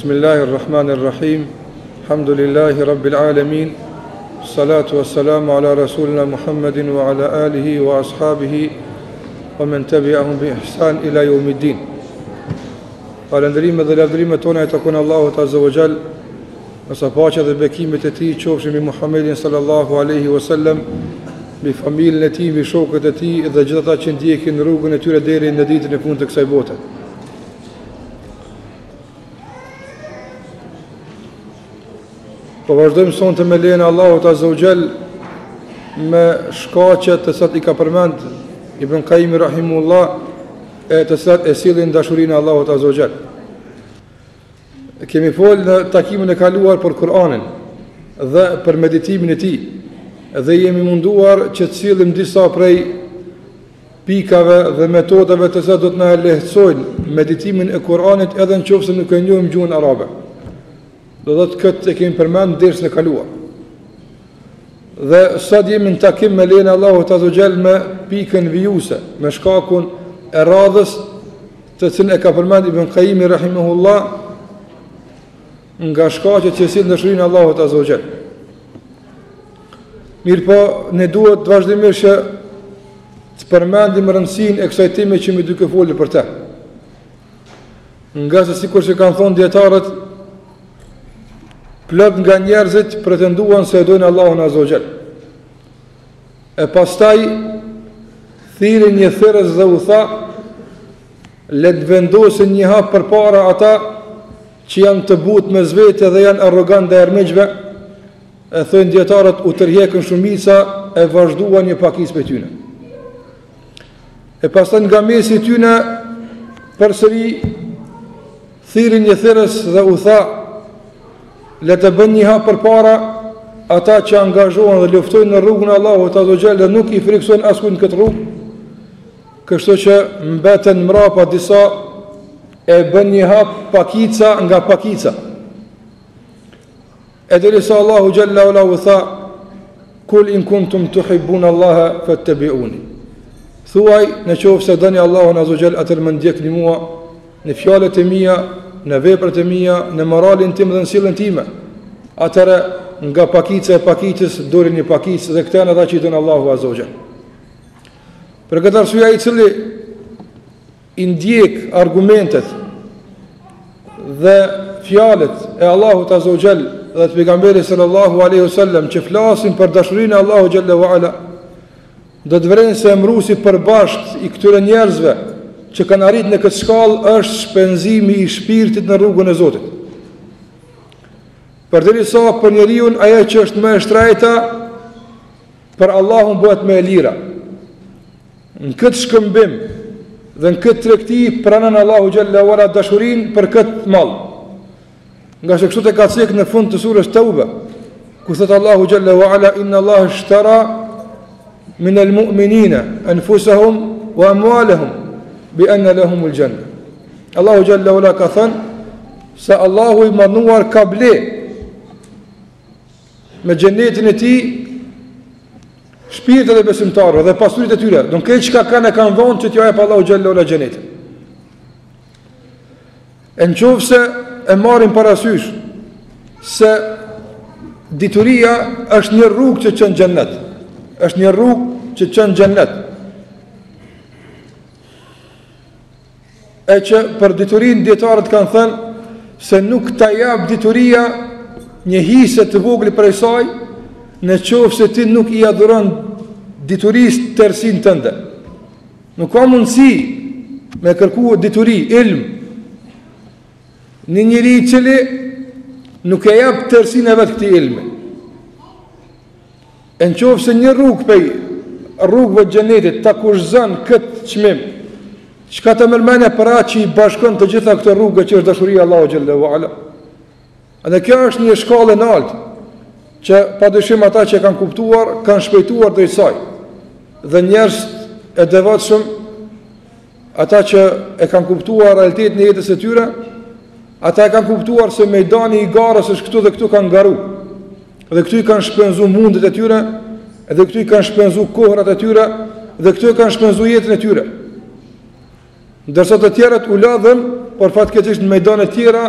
Bismillahir Rahmanir Rahim. Alhamdulillahi Rabbil Alamin. Salatu wassalamu ala rasulina Muhammedin wa ala alihi wa ashabihi wa men tabi'ahum bi ihsan ila yawmiddin. Falënderimet dhe lavdërimet tona i takojnë Allahut Azza wa Jall. Ndërsa paqja dhe bekimet e tij qofshin mbi Muhammedin sallallahu alaihi wasallam, mbi familjen e tij, mbi shokët e tij dhe gjithë ata që ndjekin rrugën e tyre deri në ditën e fundit të kësaj bote. Po vazhdojmë sonte me lejen e Allahut Azza wa Jall me shkaqet të cilat i ka përmend Ibn Qayyim rahimullah e të cilat e sjellin dashurinë e Allahut Azza wa Jall. Kemi folë në takimin e kaluar për Kur'anin dhe për meditimin e tij dhe jemi munduar që të sjellim disa prej pikave dhe metodave të cilat do të na lehtësojnë meditimin e Kur'anit edhe në qoftë se nuk e njohim gjuhën arabe. Do të thotë këtë e kemi përmend në dersin e kaluar. Dhe sot jemi në takim me lejen e Allahut Azza wa Jall me pikën vijuese, me shkakun e radhës të cilin e ka përmend Ibn Qayyimi rahimahullah nga shkaqet që sjellin dashurinë e Allahut Azza wa Jall. Mirëpo, ne duhet të vazhdimisht që të përmendim rëndësinë e kësaj teme që jemi duke folur për të. Ngase sikur që kanë thonë dijetarët, plot nga njerëzit pretenduan se e dojnë Allahun Azza wa Jall. E pastaj thirri një thirrës dhe u tha, le të vendosin një hap përpara ata që janë të butë mes vete dhe janë arrogantë ndaj armiqve, e thojnë dijetarët u tërhjekën shumica e vazhduan një pakicë prej tyne. E pastaj nga mesi i tyne përsëri Thirri një thirrës dhe u tha, Le të bëjnë një hap përpara ata që angazhohen dhe luftojnë në rrugën e Allahut Azza wa Jall dhe nuk i frikësohen askujt në këtë rrugë. Kështu që mbeten mbrapa disa e bën një hap pakica nga pakica. E derisa Allahu xhalla ue ala u tha Kul in kuntum tuhibbun Allaha fattabi'uni. Thuaj, në qoftë se doni Allahun Azza wa Jall, atëherë më ndjekni mua në fjalët e mia, në veprat e mia, në moralin tim dhe në sjelljen time. Atëherë nga pakica e pakicës doli një pakicë dhe këta janë ata që i don Allahu Azza wa Jall. Për këtë arsye ai i cili i ndjek argumentet dhe fjalët e Allahut Azza wa Jall dhe të pejgamberit sallallahu alaihi wasallam që flasin për dashurinë e Allahut xhalla wa ala do të vërejnë se emëruesi i përbashkët i këtyre njerëzve që kanë arritur në këtë shkallë është shpenzimi i shpirtit në rrugën e Zotit. Përderisa për njeriun ajo që është më e shtrejta për Allahun bëhet më e lira. Në këtë shkëmbim dhe në këtë tregti pranon Allahu xhalla ue ala dashurinë për këtë mall. Ngase kështu e ka cek në fund të surës Teube, ku thotë Allahu xhalla ue ala inna Allaha ishtara min al-mu'minina anfusahum wa amwalahum bi anna lahum al-janna. Allahu xhalla ue ala ka thënë se Allahu i madhëruar ka ble me xhenetin e tij shpirtat e besimtarëve dhe pasuritë e tyre, do krejt çka kanë e kanë dhonë që t'ia jep Allahu xhalla ue ala xhenetin. E në qoftë se e marrim parasysh se dituria është një rrugë që çon n'xhennet. Është një rrugë që çon n'xhennet. E që për diturinë dijetarët kanë thënë se nuk ta jap dituria një hise të vogël prej saj, në qoftë se ti nuk ia dhuron diturisë tërësinë tënde. Nuk ka mundësi me kërku dituri, ilm, një njeri i cili nuk e jap tërësinë e vet këtij ilmi. E në qoftë se një rrugë prej rrugëve të xhenetit ta kushtëzon këtë çmim, çka të merr mendja për atë që i bashkon të gjitha këto rrugë që është dashuria e Allahut xhalla ue ala. Dhe kjo është një shkallë e lartë që padyshim ata që e kanë kuptuar kanë shpejtuar drejt saj. Dhe njerëz e devotshëm Ata që e kanë kuptuar realitetin e jetës së tyre, ata e kanë kuptuar se mejdani i garës është këtu dhe këtu kanë garu. Dhe këtu i kanë shpenzu mundet e tyre, dhe këtu i kanë shpenzu kohërat e tyre, dhe këtu e kanë shpenzu jetën e tyre. Ndërsa të tjerët u lodhën, por fatkeqësisht në mejdane të tjera.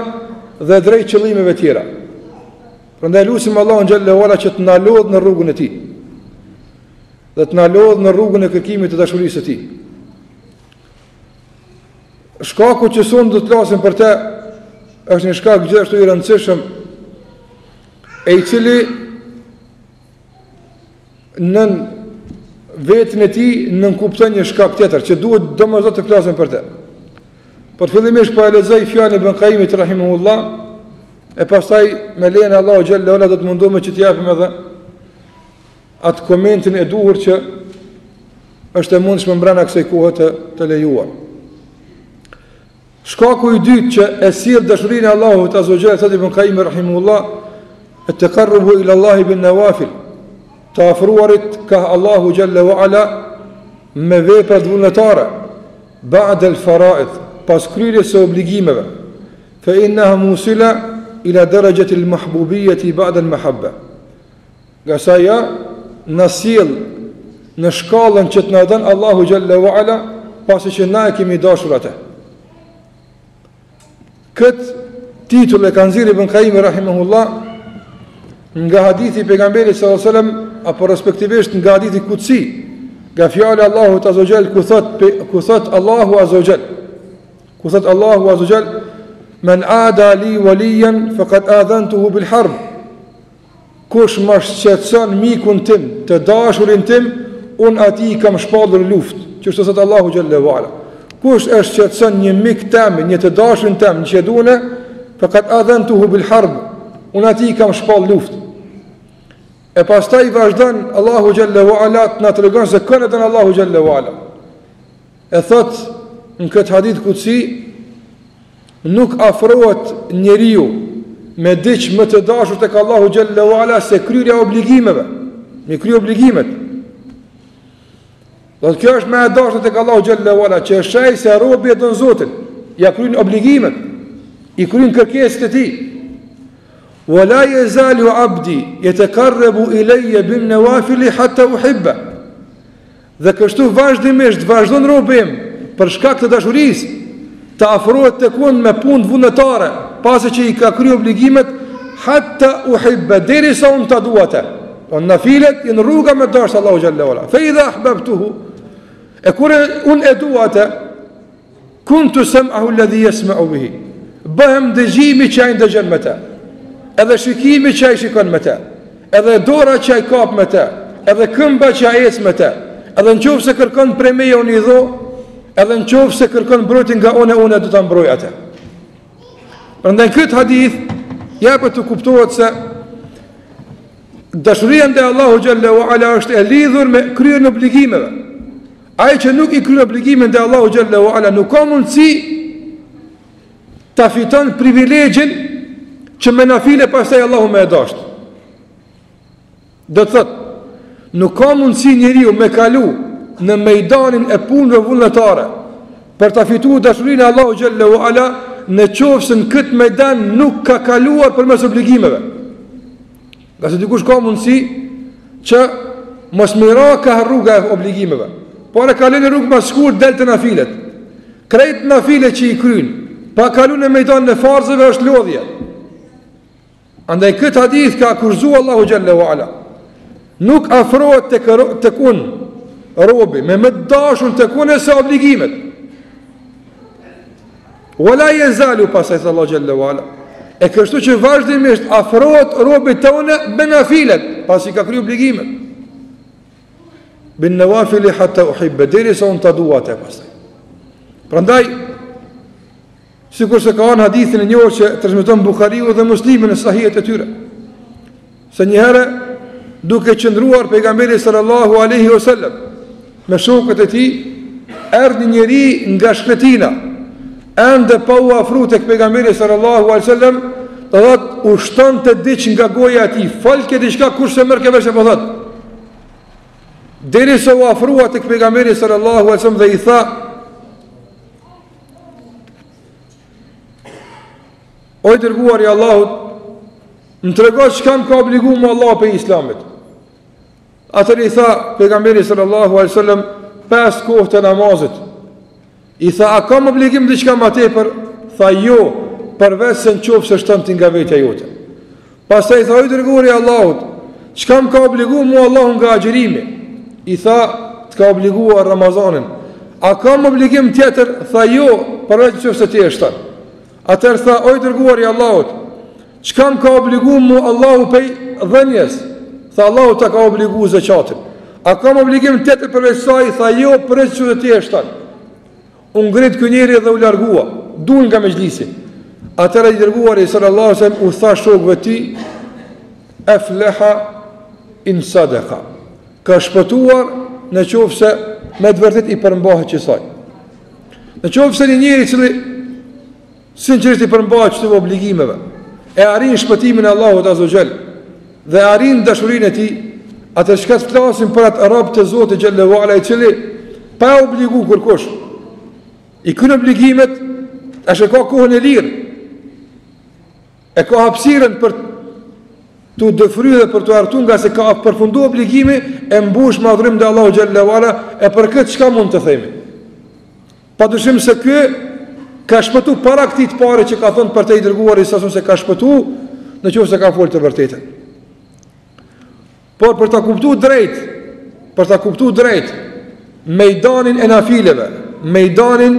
dhe drejt qëllimeve tjera. Prandaj lusim Allahun xhelle ue ala që të na lodh në rrugën e tij. Dhe të na lodh në rrugën e kërkimit të dashurisë së tij. Shkaku që sonte do të flasim për të është një shkak gjithashtu i rëndësishëm e i cili nën veten e tij nënkupton një shkak tjetër që duhet domosdo të flasim për të. Por fillimisht po e lexoj fjalën e Ibn Qayyimit rahimahullah e pastaj me lejen e Allahut xhelle ue ala do të mundohemi që të japim edhe atë komentin e duhur që është e mundshme mbrenda kësaj kohe të, të lejuar. Shkaku i dytë që e sjell dashurinë e Allahut azza wa jall thotë Ibn Qayyim rahimahullah, et-taqarrubu ila Allahi bin nawafil. Të afruarit ka Allahu xhalla wa ala me veprat vullnetare, ba'd al fara'id, pas kryerjes së obligimeve. Fa innaha musila ila darajati al mahbubiyyati ba'd al mahabba. Ngase ajo na sjell në shkallën që të na don Allahu xhalla wa ala, pasi që na e kemi dashur atë. Kët titull e ka nxjerrë Ibn Qayyim rahimahullah nga hadithi i pejgamberit sallallahu alajhi wasallam apo respektivisht nga hadithi kutsi, nga fjala e Allahut azza wa jall ku thot ku thot Allahu azza wa jall ku thot Allahu azza wa jall men ada li waliyan faqad adhantuhu bil harb Kush ma shqetëson mikun tim, të dashurin tim, unë atij i kam shpallur luftë. Qështu thotë Allahu xhalla wa ala. Kush e shqetëson një mik tem, një të dashurin tem, një që e du unë, faqad adhantuhu bil harb. Unë atij i kam shpall luftë. E pastaj vazhdon Allahu xhalla wa ala të na tregon se kënd e don Allahu xhalla wa ala. E thot në këtë hadith kutsi nuk afrohet njeriu me diç më të dashur tek Allahu xhalla wa ala se kryerja e obligimeve, me kry obligimet. Do të kjo është më e dashur tek Allahu xhalla wa ala që e sheh se robi e don Zotin, ja kryen obligimet, i kryen kërkesat e tij. Wa la yazalu abdi yataqarrabu ilayya bin nawafil hatta uhibba. Dhe kështu vazhdimisht vazhdon robi im për shkak të dashurisë të afrohet tek unë me punë vullnetare, pasi që i ka kryer obligimet hatta uhibba derisa unë ta dua atë. Po nafilet janë rruga me dashtë Allahu xhalla wala. Fa idha ahbabtuhu e kur unë e dua atë Kuntu sam'ahu alladhi yasma'u bihi. Bëhem dëgjimi që ai ndëgjon me të. Edhe shikimi që ai shikon me të. Edhe dora që ai kap me të. Edhe këmba që ai ecë me të. Edhe në qoftë se kërkon prej meje unë i dho, edhe në qoftë se kërkon mbrojtje nga unë, unë do ta mbroj atë. Prandaj këtë hadith jepet të kuptohet se dashuria ndaj Allahu xhalla wa ala është e lidhur me kryerjen e obligimeve. Ai që nuk i kryen obligimet ndaj Allahu xhalla wa ala nuk ka mundësi ta fiton privilegjin që me nafile pastaj Allahu me e dasht. Do të thotë, nuk ka mundësi njeriu me kalu në mejdanin e punëve vullnetare për ta fituar dashurinë e Allahu xhalla wa ala në qoftë se në këtë mejdan nuk ka kaluar përmes obligimeve. Ngase dikush ka mundësi që mos me ra ka rruga e obligimeve, por e kalon një rrugë ma shkurt del te nafilet. Krejt nafilet që i kryn, pa kalu në mejdanin e farzeve është lodhje. Andaj këtë hadith ka kushtëzu Allahu xhalla wa ala. Nuk afrohet tek, tek unë, robi, me më dashur tek unë se obligimet. Wala yazalu pastaj tha Allahu xhalla wala. E kështu që vazhdimisht afrohet robi te unë me nafilet, pasi ka kry obligimet. Bin nawafil hatta uhibba derisa unë ta dua atë pastaj. Prandaj sikurse ka në hadithin e njohur që transmeton Buhariu dhe Muslimi në sahihet e tyre. Se një herë duke qëndruar pejgamberi sallallahu alaihi wasallam me shokët e tij, erdhi një njeri nga shkretina, ende pa u afru tek pejgamberi sallallahu alaihi wasallam, do thotë ushtonte diç nga goja e tij, folke diçka kush s'e merrke vesh po thot. Derisa u afrua tek pejgamberi sallallahu alaihi wasallam dhe i tha O i dërguar i Allahut, më trego çka më ka obligu mu Allahu prej islamit. Atëherë i tha pejgamberi sallallahu alaihi wasallam pesë kohë të namazit. I tha a kam obligim diçka më tepër? Tha jo. përveç se në qoftë se shton ti nga vetja jote. Pastaj i tha, o i dërguari i Allahut, çka më ka obligu mu Allahu nga agjërimi? I tha, të ka obliguar Ramazanin. A kam obligim tjetër? Tha, jo, përveç në qoftë se ti e shton. Atëherë tha, o i dërguari i Allahut, çka më ka obligu mu Allahu pej dhënies? Tha, Allahu ta ka obligu zeqatin. A kam obligim tjetër përveç saj? Tha, jo, përveç në qoftë se ti e shton. U ngrit ky njeri dhe u largua, dul nga mexhlisi. Atëherë i dërguari sallallahu alaihi wasallam u tha shokëve të tij, "Efleha in sadaka." Ka shpëtuar në qoftë se me të vërtetë i përmbahet qësaj. Në qoftë se një njeri i cili Sinqerisht i përmbahet këtyre obligimeve, e arrin shpëtimin e Allahut Azza wa Jall dhe arrin dashurinë e tij, atëherë çka të flasim për atë rob të Zotit xhelle ve ala i cili pa e obligu kërkush, i kryen obligimet, tash e ka kohën e lirë, e ka hapësirën për t'u dëfry dhe për t'u argëtu ngase ka përfundu obligimi e mbush me adhurim ndaj Allahut xhelle ve ala, e për këtë çka mund të themi? Pa dyshim se ky ka shpëtu para këtij të pari që ka thënë për të i dërguari sa se ka shpëtu në qoftë se ka folë të vërtetën. Por për ta kuptu drejt, për ta kuptu drejt, mejdanin e nafileve, mejdanin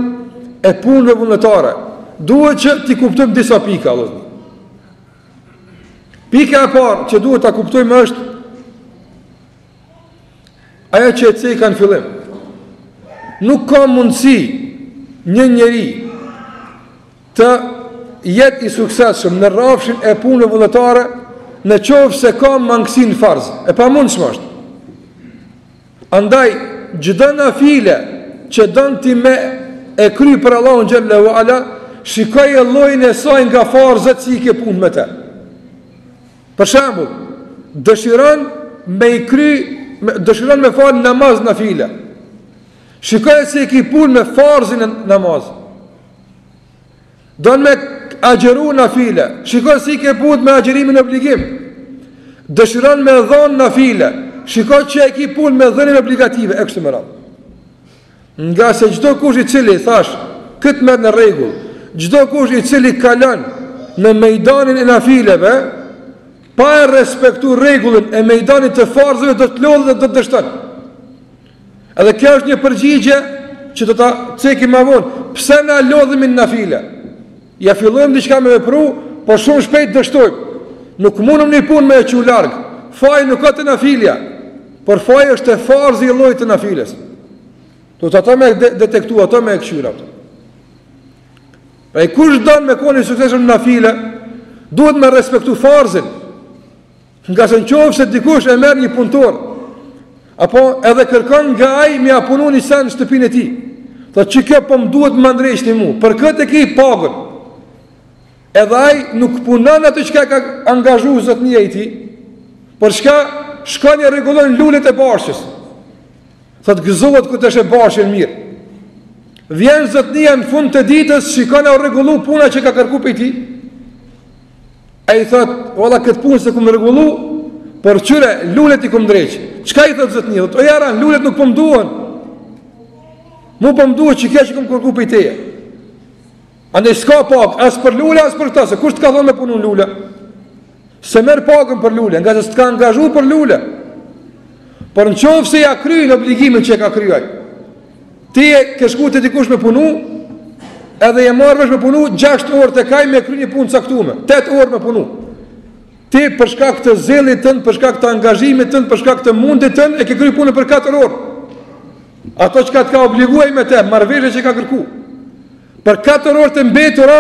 e punëve vullnetare, duhet që t'i kuptojmë disa pika, vëllezër. Pika e parë që duhet ta kuptojmë është Ajo që e ceka në fillim, nuk ka mundësi një njeri të jetë i suksesshëm në rrafshin e punëve vullnetare në qoftë se ka mangësi në farz. E pamundshme është. Andaj, çdo nafile që don ti me e kry për Allahun xhelle ve ala, shikoje llojin e saj nga farzet si i ke punët me te. Për shembull, dëshiron me i kry, dëshiron me fal namaz nafile. Shikoje si e ki punë me farzin e namazit. Don me agjëru nafile, shiko si i ke punë me agjërimin obligim. Dëshiron me dhon nafile, shiko që e ki punë me dhënien obligative e kështu me radhë. Ngase çdokush i cili, thash, këtë merr në rregull, çdokush i cili kalon në mejdanin e nafileve, pa e respektu rregullin e mejdanit të farzeve, do të lodhet dhe do të dështon. Edhe kjo është një përgjigje që do ta cekim ma vonë. Pse na lodhemi në nafile? Ja fillojmë diçka me vepru, por shumë shpejt dështojmë. Nuk mundëm një punë me e çu larg. Faji nuk ka te nafilja, por faji është te farzi i llojit të nafiles. Duhet ato me detektu, ato me e këqyr ato. Pra i kush don me konë i suksesshëm në nafile, duhet me respektu farzin. Ngase në qoftë se dikush e merr një punëtor, apo edhe kërkon nga ai me ia punu një sen në shtëpinë e tij, thotë që kjo po më duhet me ma ndreq mu, për këtë e ki pagën. Edhe ai nuk punon atë çka ka angazhu zotnia i tij, por çka shkon i rregullon lulet e bahçes. Thotë gëzohet kur të sheh bahçen mirë. Vjen zotnia në fund të ditës, shikon a u rregullu puna që ka kërku prej tij. Ai thot, valla këtë punë s'e kum rregullu, por qyre lulet i kum ndreq. Çka i thot zotnia? Thot, o jaran, lulet nuk po më duhen. Mu po më duhet që kjo që kum kërku prej teje. Andaj s'ka pagë, as për lule, as për këta, se kush të ka thonë me punu në lule? S'e merr pagën për lule, ngase s'të ka angazhu për lule. Por në qoftë se ja kryen obligimin që e ka kry ai, ti e ke shku te dikush me punu, edhe je marrë vesh me punu 6 orë te kai me kry një punë caktume, 8 orë me punu. Ti për shkak të zellit tënd, për shkak të angazhimit tënd, për shkak të mundit tënd, e ke kry punën për 4 orë. Ato çka të ka obligu ai me te, marrëveshje që ka kërku. Për 4 orë të mbetura,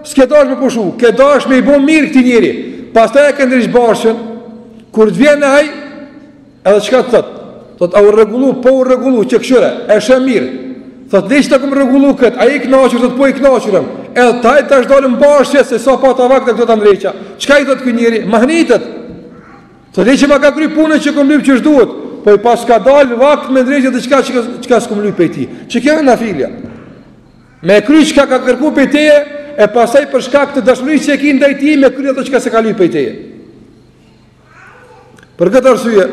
s'ke dash me pushu, ke dash me i bo mirë këtij njeri. Pastaj e ke ndreq bahçen, kur të vjen ai, edhe çka të thot? Thot, a u rregullu, po u rregullu, që kqyre, e sheh mirë. Thot, le që ta kum rregullu këtë, a je i knaqur, thot, po i knaqur jam. Edhe taj tash dalim n'bahçe, se sa pata vakt e këto ta ndreqa. Çka i thot ky njeri? Mahnitet. Thot, le që ma ka kry punën që kom lyp qysh duhet, po i paska dalë vakt me ndreq edhe çka, çka, çka s'kom lyp prej tij. Që kjo e nafilja? Me e kry çka ka kërku prej teje, e pastaj për shkak të dashurisë që e ki ndaj tij, me kry ato çka s'e ka lyp prej teje. Për këtë arsye,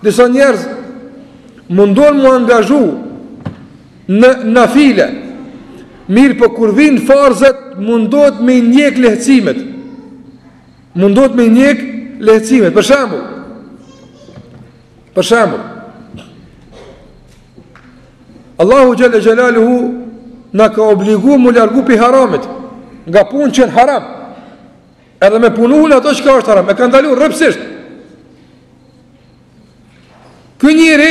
disa njerëz mundohen m'u angazhu në nafile. Mirëpo kur vijnë farzet, mundohet me i ndjek lehtësimet. Mundohet me i ndjek lehtësimet. Për shembull, për shembull, Allahu xhelle xhelaluhu na ka obligu m'u largu pi haramit, nga punë që janë haram. Edhe me punu në ato çka është haram, e ka ndalu rreptësisht. Ky njeri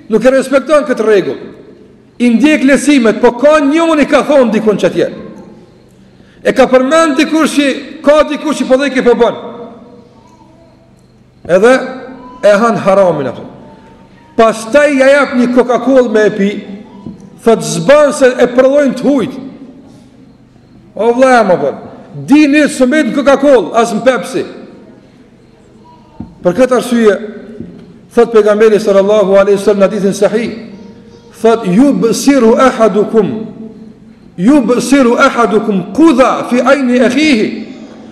nuk e respekton këtë rregull. I ndjek lehtësimet, po ka njoni ka thonë dikun qatje. E ka përmend dikush që ka dikush që po dhe ke po bën. Edhe e han haramin atë. Pastaj ja jap një Coca-Cola me e pi, thot s'ban se e prodhojnë të hujt. O vlla më po. Dini s'mbet në Coca-Cola, as në Pepsi. Për këtë arsye, thot pejgamberi sallallahu alaihi wasallam në hadithin sahih, thot yubsiru ahadukum yubsiru ahadukum qudha fi ayni akhihi.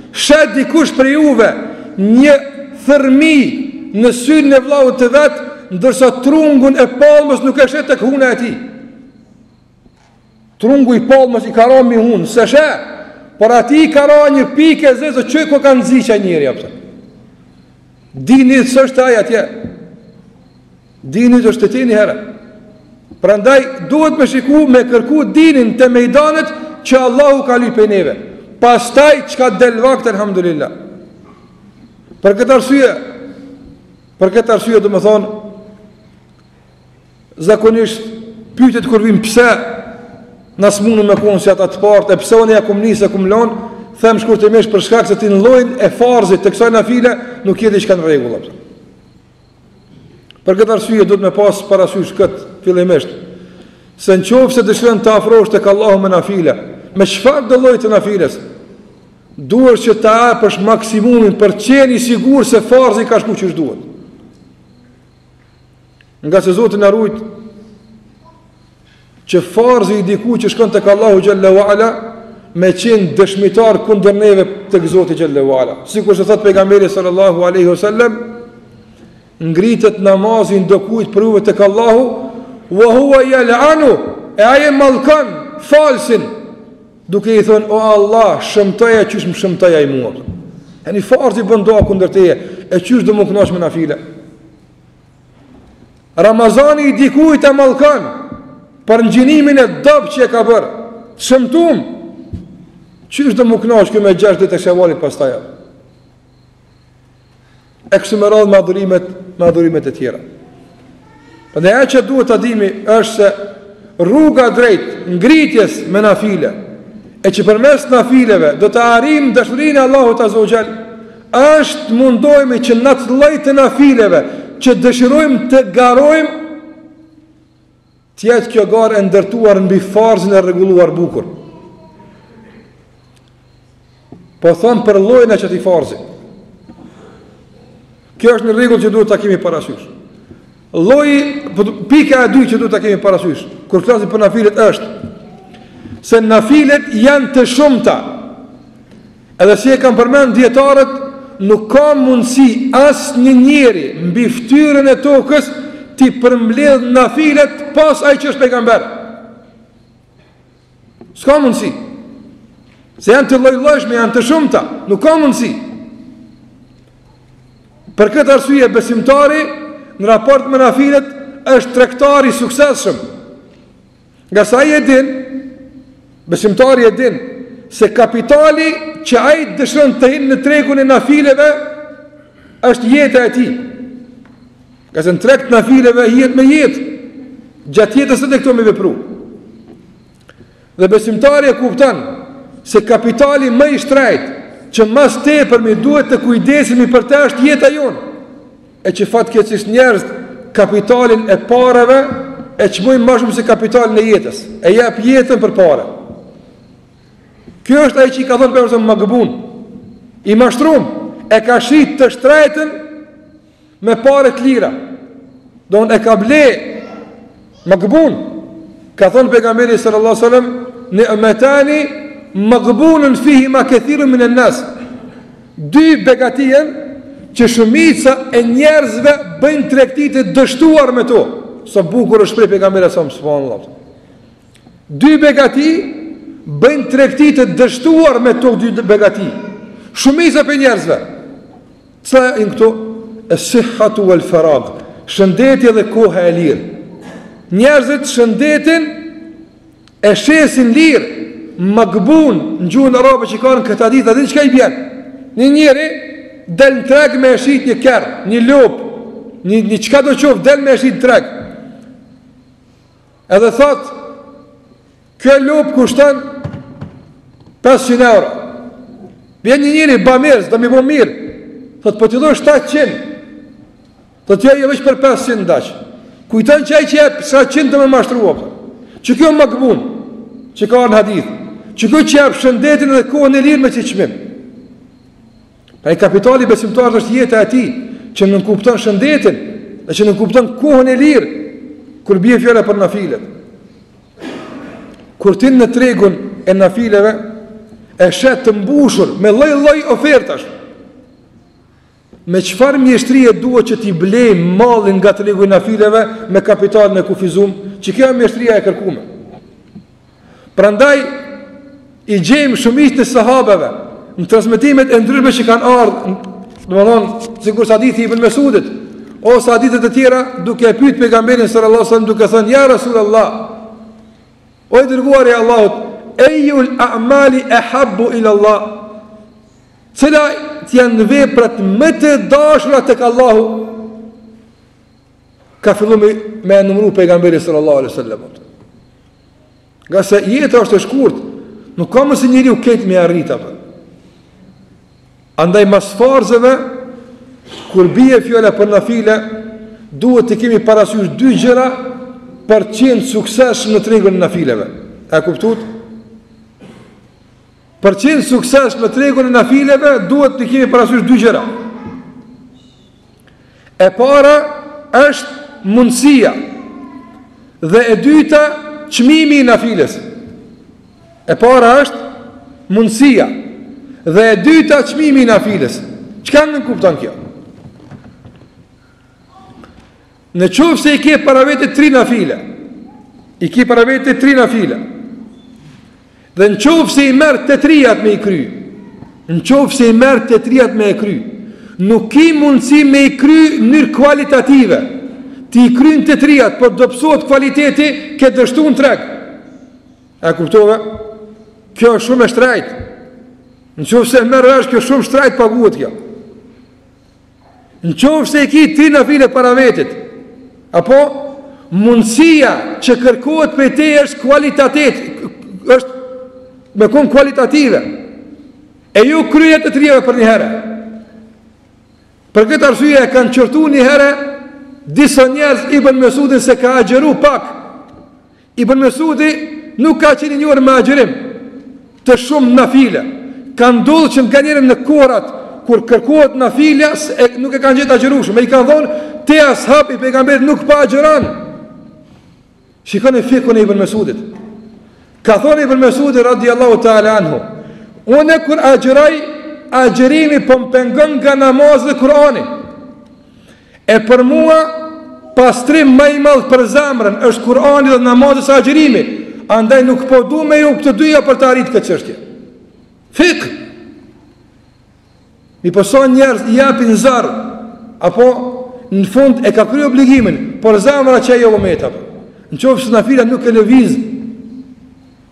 Sheh dikush prej juve një thërrmi në syrin e vllaut të vet, ndërsa trungun e palmës nuk e sheh tek huna e tij. Trungu i palmës i ka ra mi hunë, s'e sheh, por atij i ka ra një pikë e zezë që ko ka nxi qaj njeri, apëse. Dini s'është ai atje. Dini është te ti një herë. Prandaj, duhet me shiku, me kërku dinin te mejdanet që Allahu ka lyp prej neve. Pastaj, çka del vakt, elhamdulillah. Për këtë arsye, për këtë arsye, domethonë, Zakonisht pyetjet kur vijnë pse na s'mundëm me konë si ata të parët, e pse unë ja kum nis e kum lon, them shkurtimisht për shkak se ti në llojin e farzit të kësaj nafile nuk je diçka në rregull apo. Për këtë arsye duhet me pas parasysh kët fillimisht se në qoftë se dëshiron të afrohesh tek Allahu me nafile, me çfarëdo lloj të nafiles, duhet që ta japësh maksimumin për të qenë i sigurt se farzi ka shku qysh duhet. Ngase Zoti na rujt që farzi i dikujt që shkon tek Allahu xhelle ue ala me qenë dëshmitar kundër neve tek Zoti xhelle ue ala. Sikurse thot pejgamberi sallallahu alaihi wasallam, ngritet namazi i ndokujt prej juve tek Allahu, wa huwa yal'anu, e ai e mallkon falsin duke i thonë o Allah, shëmtoje qysh më shëmtoi ai mua. E një farzi bën dua kundër teje, e qysh do m'u kënaq me nafile. Ramazani i dikujt e mallkon për ngjinimin e dobët që e ka bërë. Të shëmtum. Qysh do m'u kënaq ky me 6 ditë të shevalit pastaj? E kështu me radhë me adhurimet, me adhurimet e tjera. Prandaj ajo që duhet ta dimi është se rruga drejt ngritjes me nafile, e që përmes nafileve do të arrijmë dashurinë e Allahut azze ue xhel, është të mundohemi që në atë lloj të nafileve që dëshirojmë të garojmë, të jetë kjo garë e ndërtuar mbi farzin e rregulluar bukur. Po them për llojin e qatij farzi. Kjo është një rregull që duhet ta kemi parasysh. Lloji, po, pika e dytë që duhet ta kemi parasysh, kur flasim për nafilet është se nafilet janë të shumta. Edhe si e kanë përmend dijetarët, nuk ka mundësi asnjë njeri mbi fytyrën e tokës t'i përmbledh nafilet pos ai që është pejgamber. S'ka mundësi. Se janë të lloj-llojshme, janë të shumta, nuk ka mundësi. Për këtë arsye besimtari në raport me nafilet është tregtar i suksesshëm. Ngase ai e din, besimtari e din se kapitali që ai dëshiron të hinë në tregun e nafileve është jeta e tij. Ngase në treg të nafileve hihet me jetë, gjatë jetës së këto me vepru. Dhe besimtari e kupton se kapitali më i shtrejtë që ma së tepërmi duhet të kujdesemi për të është jeta jonë. E që fatkeqësisht njerëzit kapitalin e pareve e çmojnë më shumë se kapitalin e jetës. E jep jetën për pare. Kjo është ai që i ka thënë pejgamberi magbun. I mashtrum e ka shit të shtrejtën me pare të lira. Don e ka ble magbun. Ka thënë pejgamberi sallallahu alajhi wasallam, "Ni'matani magbunun fihima kathirun min an-nas." Dy begati janë që shumica e njerëzve bëjnë tregti të dështuar me to. Sa bukur është shpreh pejgamberi sallallahu alajhi wasallam. Dy begati. bëjnë tregti të dështuar me këto dy begati. Shumica prej njerëzve. Cilat janë këto? Es-sihhatu wal farag. Shëndeti dhe koha e lirë. Njerëzit shëndetin e shesin lirë, magbun në gjuhën arabe që kanë këtë hadith, a din çka i bjen? Një njeri del në treg me e shit një kerr, një lopë, një, një çka do qoftë, del me e shit në treg. Edhe thot, kjo lopë kushton 500 euro. Vjen një njeri, bamirës, do m'i bo mirë. Thot, po t'i dho 700. Thot, jo, jo veç për 500 daç. Kujton që ai që jep 700 do me mashtru, apo. Që kjo magbun, që ka në hadith, që kjo që jep shëndetin dhe kohën e lirë me qit çmim. Pra kapitali i besimtarit është jeta e tij, që nënkupton shëndetin dhe që nënkupton kohën e lirë, kur bie fjala për nafilet. Kur ti në tregun e nafileve, e sheh të mbushur me lloj-lloj ofertash, me çfarë mjeshtrie duhet që t'i blejmë mallin nga tregu i nafileve me kapitalin e kufizum, që kjo është mjeshtria e kërkume. Prandaj i gjejmë shumicën e sahabeve në transmetimet e ndryshme që kanë ardhur, domethënë sikur hadithi i Ibn Mesudit ose hadithe të tjera duke e pyet pejgamberin sallallahu alajhi wasallam duke thënë ja Rasulullah o i dërguari i Allahut ejul a'mali ahabbu ila Allah cilat janë veprat më të dashura tek Allahu ka fillu me, me e numru pejgamberi sallallahu alaihi wasallam. Ngase jeta është e shkurt, nuk ka mundësi njeriu krejt me arrit apo. Andaj mas farzeve, kur bie fjala për nafile, duhet të kemi parasysh dy gjëra për të qenë suksesshëm në tregun e nafileve. E kuptuat? Për të qenë suksesshëm në tregun e nafileve, duhet të kemi parasysh dy gjëra. E para është mundësia dhe e dyta çmimi i nafiles. E para është mundësia dhe e dyta çmimi i nafiles. Çka nënkupton kjo? Në qoftë se i ke para vete tri nafile, i ke para vete tri nafile, dhe në qoftë se i merr të trijat me i kry, në qoftë se i merr të trijat me i kry, nuk ki mundësi me i kry në mënyrë kualitative, ti i kryn të trijat, por dobësohet kualiteti, ke dështu në treg. E kuptove? Kjo është shumë e shtrejtë. Në qoftë se e merr vesh, kjo shumë shtrejtë paguhet kjo. Në qoftë se i ki tri nafile para vetit, apo mundësia që kërkohet prej teje është kualitatet, është me konë kualitative, e jo kryerja e të trijave përnjëherë. Për këtë arsye e kanë qortu një herë disa njerëz Ibn Mesudin se ka agjëru pak, Ibn Mesudi nuk ka qenë i njohur me agjërim të shumë nafile. Ka ndodhur që nganjëherë në kohërat kur kërkohet nafilja e nuk e kanë gjetë agjërueshëm, e i kanë thonë ti ashab i pejgamberit nuk po agjëron. Shikoni fikhun e Ibn Mesudit. Ka thonë Ibn Mesudi radiallahu ta'ala anhu, unë kur agjëroj, agjërimi po më pengon nga namazi dhe Kurani. E për mua, pastrim ma i madh për zemrën është Kur'ani dhe namazi se agjërimi. Andaj nuk po du me i hup të dyja për të arritë këtë çështje. Fikh. Mirëpo sa njerëz i japin zor, apo në fund e ka kry obligimin, por zemra që e jo vëmeta. Në qoftë se nafila nuk e lëviz,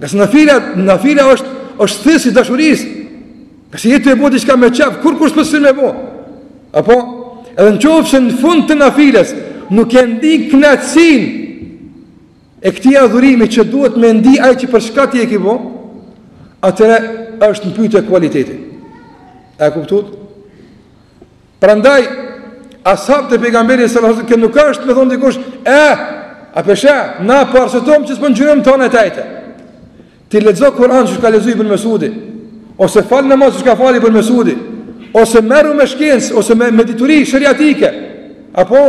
Ngase nafila, nafila është, është thithës i dashurisë. Ngase je tu e bo diçka me qef, kurkush s'po t'shtyn me bo. Apo, edhe në qoftë se në fund të nafiles, nuk e ndi knaqësinë e këtij adhurimi që duhet me ndi ai që për çka ti e ki bo, atëherë është në pyetje kualiteti. E kuptuat? Prandaj ashabët e pejgamberit sallallahu alajhi wasallam, kjo nuk është me thonë dikush, e, a pe sheh, na po arsyetojmë që s'po ngjyrojmë tonë e tajte. Ti lexo Kur'an qysh ka lexu Ibn Mesudi, ose fal namaz qysh ka fal Ibn Mesudi, ose merru me shkencë ose me, me dituri sheriatike, apo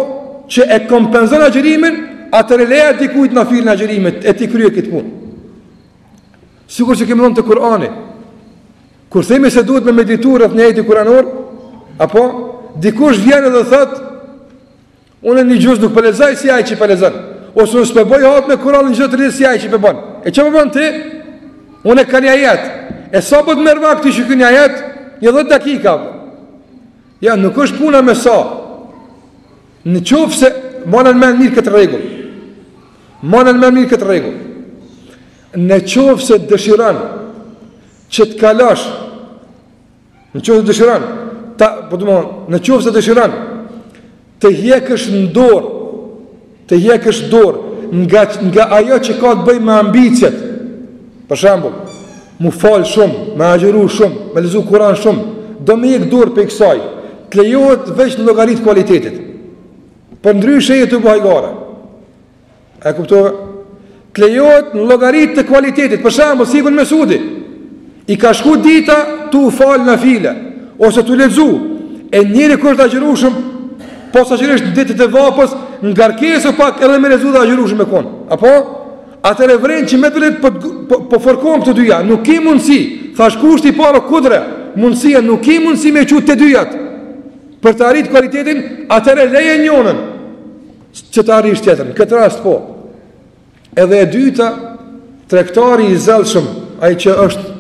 që e kompenzon agjërimin, atëherë leja dikujt nafilën e agjërimit e ti krye këtë punë. Sikur që kemi thonë te Kur'ani, Kur themi se duhet me meditu rreth një ajeti kuranor, apo dikush vjen edhe thot, unë një xhuz nuk po lexoj si ai që po lexon, ose unë s'po bëj hatme Kur'anin çdo ditë si ai që po bën. E çfarë po bën ti? Unë e ka një ajet. E sa po të merr vakt ti që një ajet? Një 10 dakika. Ja, nuk është puna me sa. Në qoftë se mane në mend mirë këtë rregull. Mane në mend mirë këtë rregull. Në qoftë se dëshiron që të kalosh Në qoftë se dëshiron, ta, po të thonë, në qoftë se dëshiron të hjekësh në dorë, të hjekësh dorë nga nga ajo që ka të bëjë me ambiciet. Për shembull, mu fal shumë, me agjëru shumë, me lexu Kur'an shumë, do me hjek dorë prej kësaj, të lejohet veç në llogari të kualitetit. Përndryshe je tu bo hajgare. E kuptove? Të lejohet në llogari të kualitetit. Për shembull, si Ibn Mesudi i ka shku dita tu fal nafile ose tu lexu. E njeri kur është agjërueshëm, posaçërisht në ditët e vapës, ngarkesë pak edhe me lexu dhe agjërueshëm me kon. Apo atëherë vren që me të vërtetë po po, po forkohen këto dyja, nuk ke mundësi. Thash kushti i parë kudre, mundësia nuk ke mundësi me çu të dyjat. Për të arrit kualitetin, atëherë leje njonën. Që të arrish tjetrën, në këtë rast po. Edhe e dyta, tregtari i zellshëm, ai që është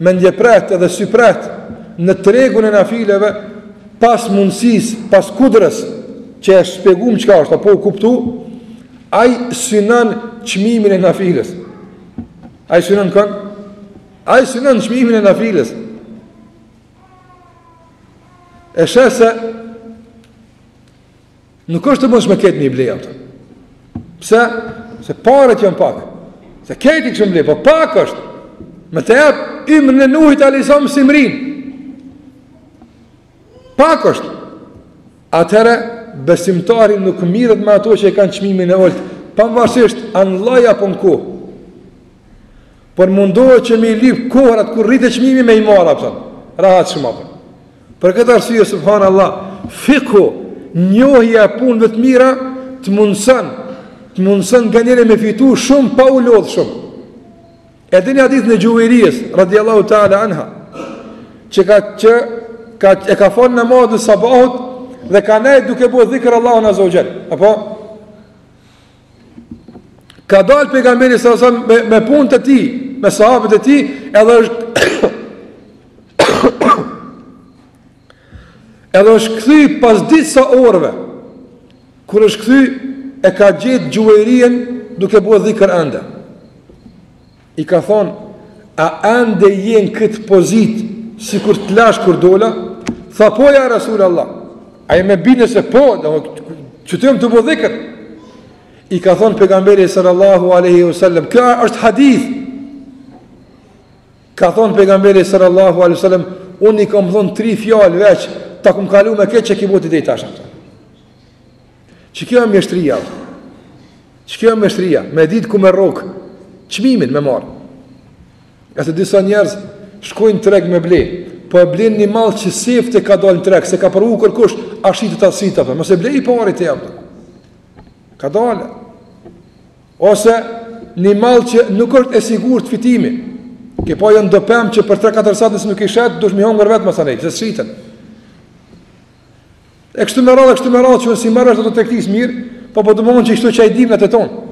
mendjeprehtë edhe syprehtë në tregun e nafileve, pas mundësisë, pas kudrës, që e shpjegum çka është, apo u kuptu, ai synon çmimin e nafiles. Ai synon kënd? Ai synon çmimin e nafiles. E sheh se Nuk është e mundshme krejt me i ble, apo. Pse? Se paret janë pak. Se krejt i kishim ble, po pak është. Me të jep ymrin e Nuhit alejhi selam s'i mrrin. Pak është. Atëherë, besimtari nuk mirret me ato që e kanë çmimin e ulët, pavarësisht a në lloj apo në kohë. Por mundohet që me i lyp kohërat kur rritet çmimi me i marrë, apo. Rahat shumë, apo. Për këtë arsye subhanallah, fikhu, njohja e punëve të mira të mundson, të mundson nganjëherë me fitu shumë pa u lodh shumë. E dini hadithin e Xhuvejrijes radiallahu ta'ala anha, që ka që ka e ka falë namazin e sabahut dhe ka nejt duke bo dhikr Allahun azze ue xhel. Apo Ka dalë pejgamberi sallallahu alajhi wasallam me, me punë të tij, me sahabët e tij, edhe është edhe është kthy pas disa orëve. Kur është kthy e ka gjetë Xhuvejrijen duke bo dhikr ende. I ka thonë, a ende je në këtë pozitë, sikur të lash kur dola? Tha po ja Rasul Allah. Ai me bindje se po, qëtu jam tu bo dhikr. I ka thonë pejgamberi sallallahu aleyhi wasallam, kjo është hadith. Ka thonë pejgamberi sallallahu aleyhi wasallam, unë i kam thonë tri fjalë veç, ta kum kalu me këtë që ki bo ti deri tash. Që kjo e mjeshtria, që kjo e mjeshtria, me ditë ku me rrok, çmimin me marrë. Ngase disa njerëz shkojnë treg me ble, po e blen një mall që sefte ka dalë në treg, s'e ka provu kërkush, a shitet a s'shitet, apo, mos e blej i pari ti, apo. Ka dalë. Ose një mall që nuk është e sigurt fitimi. Ke pa janë do pemë që për 3-4 sat nëse nuk i shet, duhesh mi hongër vetë masanej, se s'shiten. E kështu me radhë, kështu me radhë që unë s'i marr vesh ato tregtisë mirë, po po domthon që kështu që ai dim atë tonë.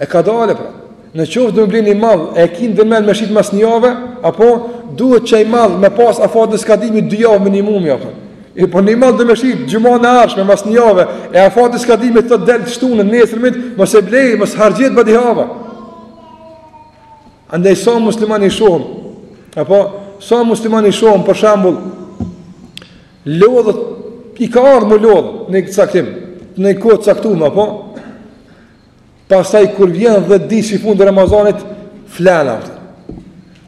E ka dalë pra. Në qoftë do me ble një mall, e ki ndërmend me shit mas një jave, apo duhet që ai mall me pas afatin e skadimit dy javë minimumi apo. E po një mall do me shit xhumanë e ardhshme mas një jave, e afati i skadimit të del të shtunën nesërmit, mos e blej, mos harxhet badihava. Andaj sa musliman i shohim, apo sa musliman i shohim për shembull lodhet i ka ardhur m'u lodh në një caktim, në një kohë të caktuar apo pastaj kur vjen 10 ditë i fundit Ramazanit flen atë.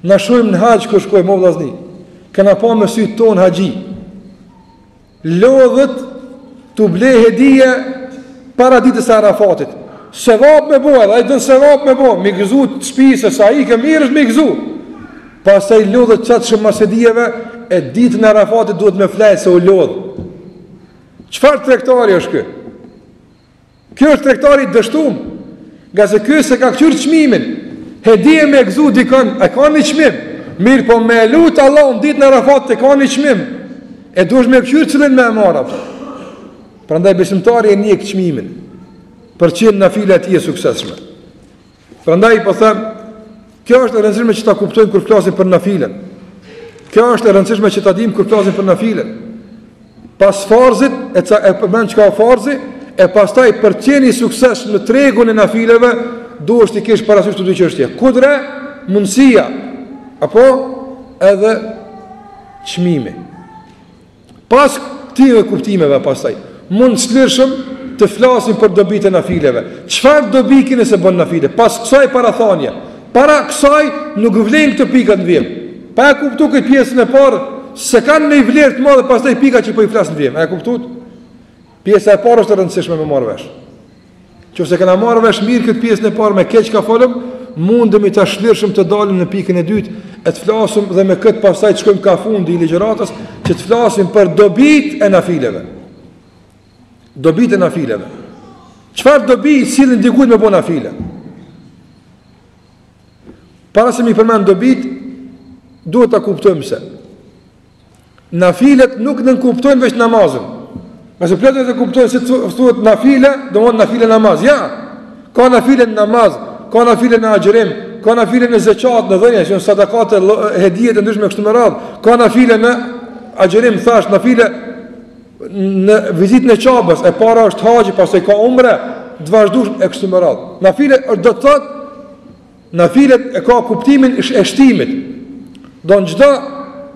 Na shohim në haxh kur shkojmë o vllazni. Kena pa me sytë tonë haxhi. Lodhet tu ble hedije para ditës së Arafatit. Sevap me bo edhe, ai don sevap me bo, mi gëzu të shpisë, sa i ke mirë është mi gëzu. Pastaj lodhet qaq shumë mas hedijeve, e ditën e Arafatit duhet me flejt se u lodh. Çfarë tregtari është ky? Ky është tregtar i dështum, ngase ky s'e ka këqyrë çmimin, hedije me gëzu dikon, e ka një çmim, mirëpo me e lutë Allahun ditën e Arafatit e ka një çmim, e duhesh me këqyrë cilin me e marrë, apo. Prandaj besimtari e njek çmimin, për qenë nafila e tij e suksesshme. Prandaj po them, Kjo është e rëndësishme që ta kuptojmë kur flasim për nafilen. Kjo është e rëndësishme që ta dimë kur flasim për nafilen. Pas farzit, e ca e përmend çka farzi, e pastaj për të qenë i suksesshëm në tregun e nafileve, duhesh t'i kesh parasysh këto dy çështje. Kudre, mundësia, apo edhe çmimi. Pas këtyre kuptimeve pastaj, mund lirshëm të flasim për dobitë e nafileve. Çfarë dobi ki nëse bën nafile? Pas kësaj parathanie, para kësaj nuk vlen këto pikat në vijim. Pa e kuptu këtë pjesën e parë, s'e kanë një vlerë të madhe pastaj pika që po i flas në vijim. A e kuptuat? Pjesa e parë është e rëndësishme me marrë vesh. Qoftë se kena marrë vesh mirë këtë pjesën e parë me keq ka folëm, mundemi tash lirshëm të dalim në pikën e dytë e të flasim dhe me këtë pastaj të shkojmë ka fundi i ligjëratës që të flasim për dobitë e nafileve. Dobitë e nafileve. Çfarë dobi i sjellin dikujt me bo nafile? Para se m'i përmend dobitë, duhet ta kuptojmë se Nafilet nuk nënkuptojnë veç namazin. Ngase plot e kuptojnë se thuhet nafile, domethënë nafile namaz. Ja, ka nafile në namaz, ka nafile në agjërim, ka nafile në zeqat, në dhënie, që janë sadakate, hedijet e ndryshme kështu me radhë, ka nafile në agjërim, thash, nafile në vizitën e Qabes, e para është haxhi, pastaj ka umre, të vazhdueshme e kështu me radhë. Nafile është do të thotë Nafilet e ka kuptimin e shtimit. Don çdo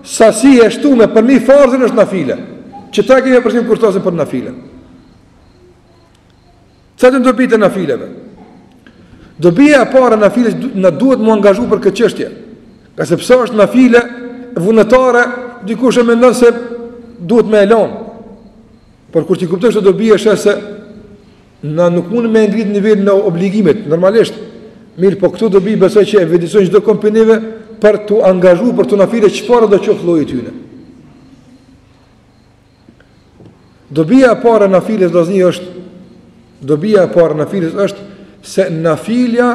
sasi e shtume përmi farzin është nafile. Që ta kemi përshim kur flasim për nafile. Cilat janë dobitë e nafileve? Dobia e parë e nafiles na duhet mu angazhu për këtë çështje. Ngase pse është nafile vullnetare, dikush e mendon se duhet me e lon. Por kur t'i kuptosh këto dobi e sheh se Na nuk mund me ngrit nivelin e obligimit, normalisht. Mirëpo këto dobi besoj që e vetëdijesojnë çdokon prej neve për t'u angazhu për këto nafile çfarëdo qoftë lloji i tyne. Dobia e parë e nafiles vllazni është dobia e parë e nafiles është se nafilja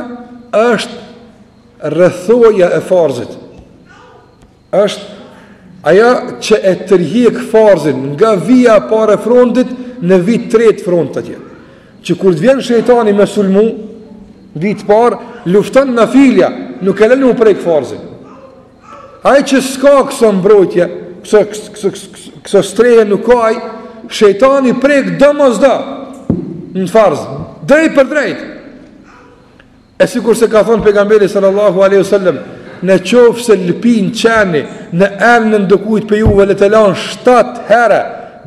është rrethoja e farzit. Është ajo që e tërhjek farzin nga vija e parë e frontit në vijë të tretë frontit atje. Që kur të vjen shejtani me sulmu, vijë të parë, lufton nafilja, nuk e lën mu prek farzin. Ai që s'ka këso mbrojtje, këso, këso, këso, këso strehe nuk ka ai, shejtani prek domosdo në farz, drejtpërdrejt. E sikurse ka thonë pejgamberi sallallahu alaihi wasallam, në qoftë se lëpin qeni në enën e ndokujt prej juve le të lan 7 herë,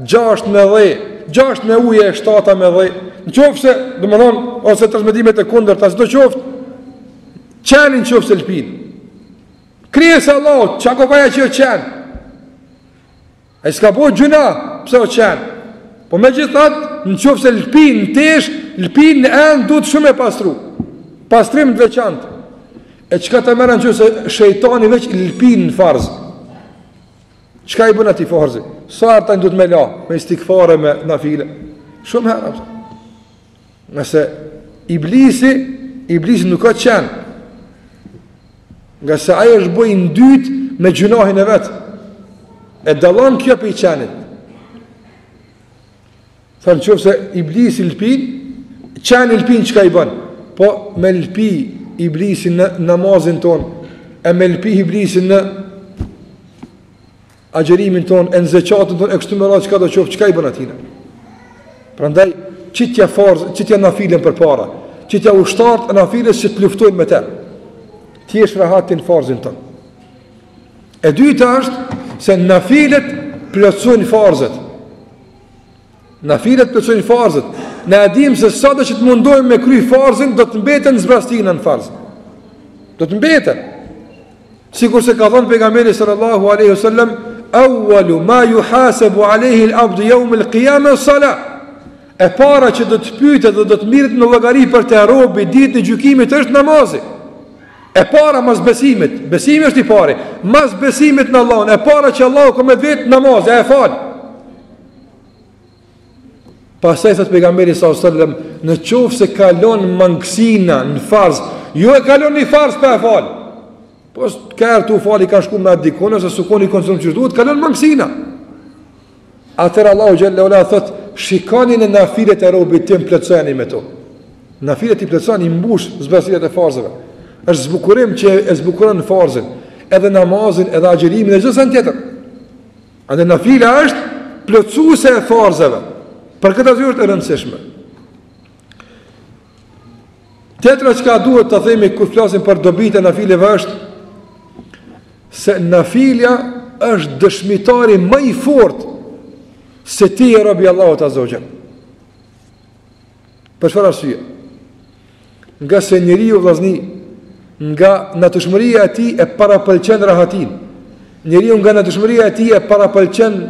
6 me dhe, 6 me ujë e 7 me dhe. Në qoftë se, domethonë, ose transmetimet e kundërta, sido qoftë, qeni në qoftë se lëpin. Krijesë e Allahut, çka ka faja që o qen? Ai s'ka bo gjynah, pse o qen? Po megjithatë, në qoftë se lëpin në tesh, lëpin në enë, duhet shumë e pastru. Pastrim të veçantë. E çka ta merr në qoftë se shejtani veç lëpin në farz? Çka i bën atij farzi? Sa herë tani duhet me la, me istigfare, me nafile? Shumë herë, apëse. Ngase iblisi, iblisi nuk ka qen. Ngase ai është bo i ndyt me gjynahin e vet. E dallon kjo prej qenit. Tha në qoftë se iblisi lëpin, qeni lëpin çka i bën? Po me lëpi iblisi në namazin ton, e me lëpi iblisi në agjërimin tonë, e në zeqatin tonë, e kështu me radhë çka do qoftë, çka i bën atina. Prandaj, qitja farz, qitja nafilen përpara, qitja ushtarët e nafiles që të luftojnë me te, të jesh rahat në farzin tonë. E dyta është se nafilet plotësojnë farzet. Nafilet plotësojnë farzet. Ne e dimë se sado që të mundohemi me kry farzin, do të mbeten zbraztina në farz. Do të mbeten. Sikurse ka thënë pejgamberi sallallahu alaihi wasallam, "Awwalu ma yuhasabu alayhi al-abdu yawm al-qiyamah as-salah." E para që do të pyetet dhe do të mirret në llogari për të robi ditën e gjykimit është namazi. E para mas besimit, besimi është i pari, mas besimit në Allahun, e para që Allahu ka me të vet namazi, a e fal. Pastaj thot pejgamberi sallallahu alajhi wasallam, në qoftë se ka lon mangësina në farz, jo e ka lon një farz pa e fal. Po ka herë tu fal i ka shku mendt dikun ose s'u kon i koncentrum qysh duhet, ka lon mangësina. Atëherë Allahu xhelle ue ala thot, shikoni në nafilet e robit tim plotësojeni me to. Nafilet i plotëson i mbush zbrazëtirat e farzeve. Është zbukurim që e zbukuron farzin, edhe namazin, edhe agjërimin e çdo send tjetër. Andaj nafila është plotësuese e farzeve. Për këtë arsye është e rëndësishme. Tjetra çka duhet të themi kur flasim për dobitë e nafileve është se nafilja është dëshmitari më i fortë se ti je rob i Allahut azze ue xhel. Për çfarë arsye? Ngase njeriu vllazni nga natyrshmëria e tij e parapëlqen rahatinë. Njeriu nga natyrshmëria e tij e parapëlqen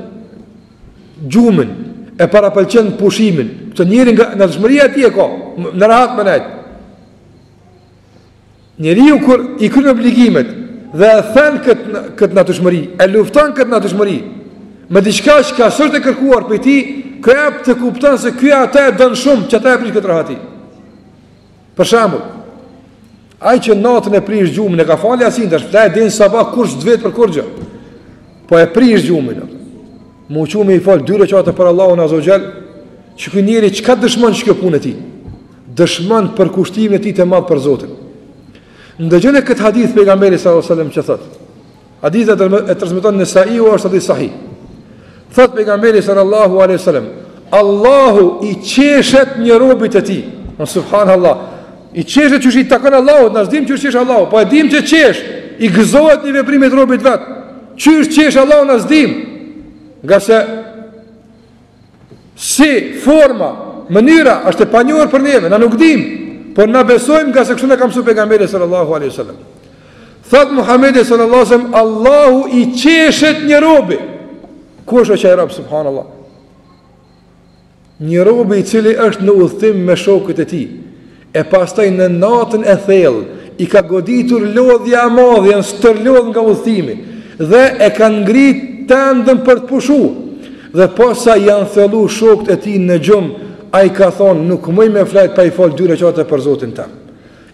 gjumin, e parapëlqen pushimin. Këtë njeri nga natyrshmëria e tij e ka, në rahat me nejt. Njeriu kur i kryen obligimet dhe e then këtë këtë natyrshmëri, e lufton këtë natyrshmëri me diçka që s'është e kërkuar prej tij, kjo jep të kupton se ky atë e don shumë, që ata e prish këtë rahati. Për shembull, ai që natën e prish gjumin e ka falë jacinë, tash fle deri në sabah kurrë s'të vet për kurrgjë. Po e prish gjumin. M'u çu me i fal dy rekate për Allahun azze ue xhel, që ky njeri çka dëshmon që kjo punë e tij? Dëshmon përkushtimin e tij të madh për Zotin. Ndëgjone këtë hadith pejgamberi sallallahu alajhi wasallam që thotë. Hadithin e transmeton Nesaiu është hadith sahih. Thot pejgamberi sallallahu alaihi wasallam, Allahu i qeshet një robi të tij. O subhanallah. I qeshet qysh i takon Allahut, na s'dim qysh qesh Allahu, po e dim që qesh, i gëzohet një veprimit robit vet. Qysh qesh Allahu na s'dim. Ngase si forma, mënyra është e panjohur për neve, na nuk dim, por na besojmë ngase kështu na ka mësuar pejgamberi sallallahu alaihi wasallam. Thot Muhamedi sallallahu alaihi wasallam, Allahu i qeshet një robi. Kush është ai rob subhanallahu? Një robi i cili është në udhëtim me shokët e tij, e pastaj në natën e thellë i ka goditur lodhja e madhe, janë stërlodh nga udhëtimi dhe e kanë ngrit tendën për të pushu. Dhe posa janë thellu shokët e tij në gjumë, ai ka thonë nuk muj me flajt pa i fal dy rekate për Zotin tem.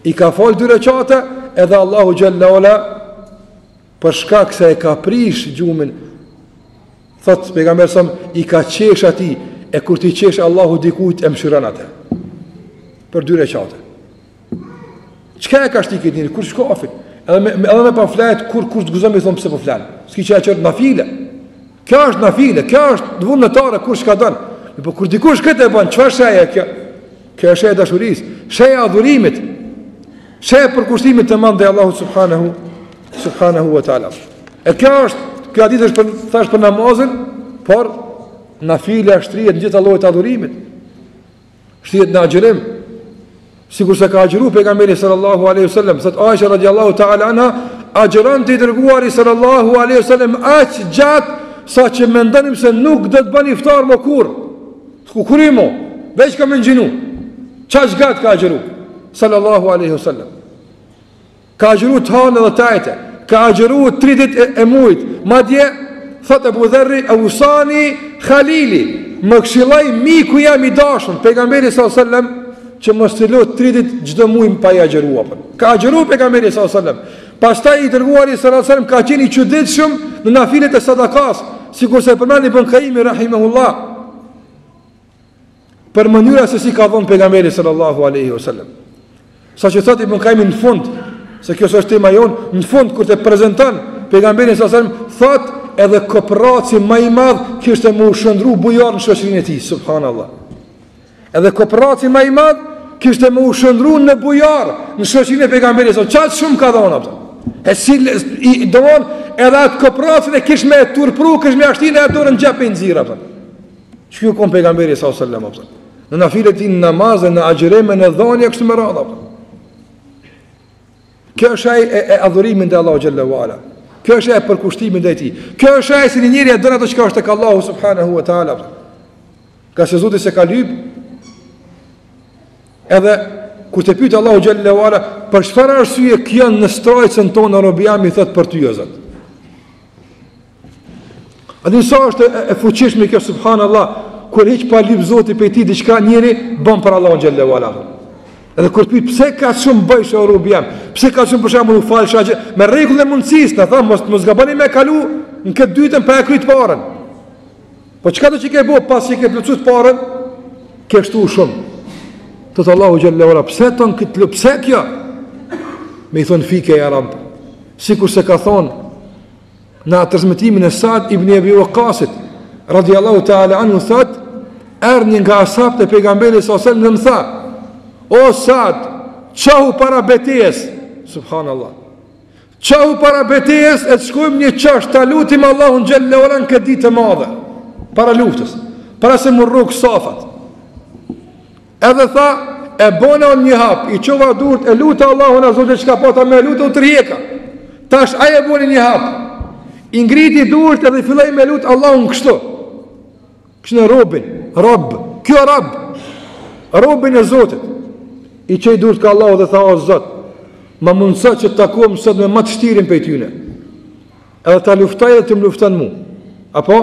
I ka fal dy rekate edhe Allahu xhelle ue ala për shkak se e ka prish gjumin Thot pejgamberi sa i ka qesh atij e kur t'i qesh Allahu dikujt e mëshiron atë. Për dy rekate. Çka e ka shti këtë njeri kur shkafin? Edhe me edhe me pa flet kur kur të gëzon me thon pse po flen. S'ki çka çert nafile. Kjo është nafile, kjo është vullnetare kush çka don. Po kur dikush këtë e bën, çfarë shenjë kjo? Kjo është shenjë e dashurisë, shenjë e adhurimit, shenjë e përkushtimit të madh ndaj Allahut subhanahu subhanahu wa taala. E kjo është, kjo hadith është për thash për namazin, por nafilja shtrihet në gjitha llojet e adhurimit. Shtrihet në agjërim. Sikurse ka agjëru pejgamberi sallallahu alaihi wasallam, thot Aisha radiallahu ta'ala anha, agjëronte i dërguari sallallahu alaihi wasallam aq gjatë sa që mendonim se nuk do të bën iftar më kurr. S'u kry mo, veç ka me ngjinu. Qaq gatë ka agjëru sallallahu alaihi wasallam. Ka agjëru të hanë edhe të ejte, ka agjëru tri ditë e, e mujt, madje, thot Ebu Dherri, eusani Halili, më këshilloi miku jem i dashun, pejgamberi s.a.s. që mos t'i lo tri ditë çdo muj pa i agjëru, apo. Ka agjëru pejgamberi s.a.s. Pastaj i dërguari s.a.s. ka qenë i çuditshëm në nafilet e sadakas, sikurse e përmend Ibn Kajimi, rahimehullah, për mënyra se si ka dhënë pejgamberi sallallahu alaihi wasallam. Sa që thotë Ibn Kajimi në fund, se kjo s'është tema jonë, në fund kur të prezanton pejgamberin sallallahu alaihi wasallam, thotë edhe koprraci më i madh kishte me u shndërru bujar në shoqërinë e tij, subhanallahu. Edhe koprraci më i madh kishte me u shndërru në bujar në shoqërinë e pejgamberit sallallahu alaihi wasallam. Qaq shumë ka dhënë atë. E si i domon edhe atë koprracin e kish me turpru, kish me ia shti atë dorën n'xhep me nxjerr atë. Qiky u kon pejgamberi sallallahu alaihi wasallam apo. Në nafilet në namaz, në agjërim, në dhënie kështu me radhë apo. Kjo është shenjë e, e adhurimit ndaj Allahut xhelle ue ala. Kjo është shenjë e përkushtimit ndaj tij. Kjo është shenjë se një njeri e don atë çka është tek Allahu subhanahu wa taala. Ngase Zoti s'e ka lyp edhe kur të pyet Allahu xhelle ue ala për çfarë arsye kjo në strajcën tonë robi jem i thot për ty o Zot. A din sa është e, e fuqishme kjo subhanallah, kur hiç pa lyp Zoti prej tij diçka njeri bën për Allahun xhelle ue ala. Edhe kur pyet pse kaq shumë bëjsh o robi jem, pse kaq shumë për shembull u falsh agjë, me rregullin e mundësisë, na thamë mos mos gaboni me kalu në këtë dytën pa e kryt parën. Po çka do që ke bo pas që ke plotësu të parën? Ke shtu shumë. Thotë Allahu xhelle ue ala, pse ton këtë pse kjo? Me i thonë fike ja Rab. Sikurse ka thonë në atë transmetimin e Sad ibn Ebi Wakasit, radiallahu ta'ala anhu thot, erdh një nga ashabët e pejgamberit s.a.s. dhe më tha, o Sad, çohu para betejës, subhanallah, çohu para betejës e të shkojmë një qosh ta lutim Allahun xhelle ue ala në këtë ditë të madhe, para luftës, para se m'u rrok safat, Edhe tha, e bona unë një hap, i çova durt, e luta Allahun azze ue xhel çka pata me lutë, u tërhjeka. Tash ai e boni një hap, i ngriti durt edhe filloi me lut Allahun kështu. Kështu në robin, rob, kjo rob, robin e Zotit. I çoi durt ka Allahu dhe tha, o Zot, ma mundëso që të takohem sot me ma të shtirin prej tyne. Edhe ta luftoj edhe ti më lufton mu. Apo?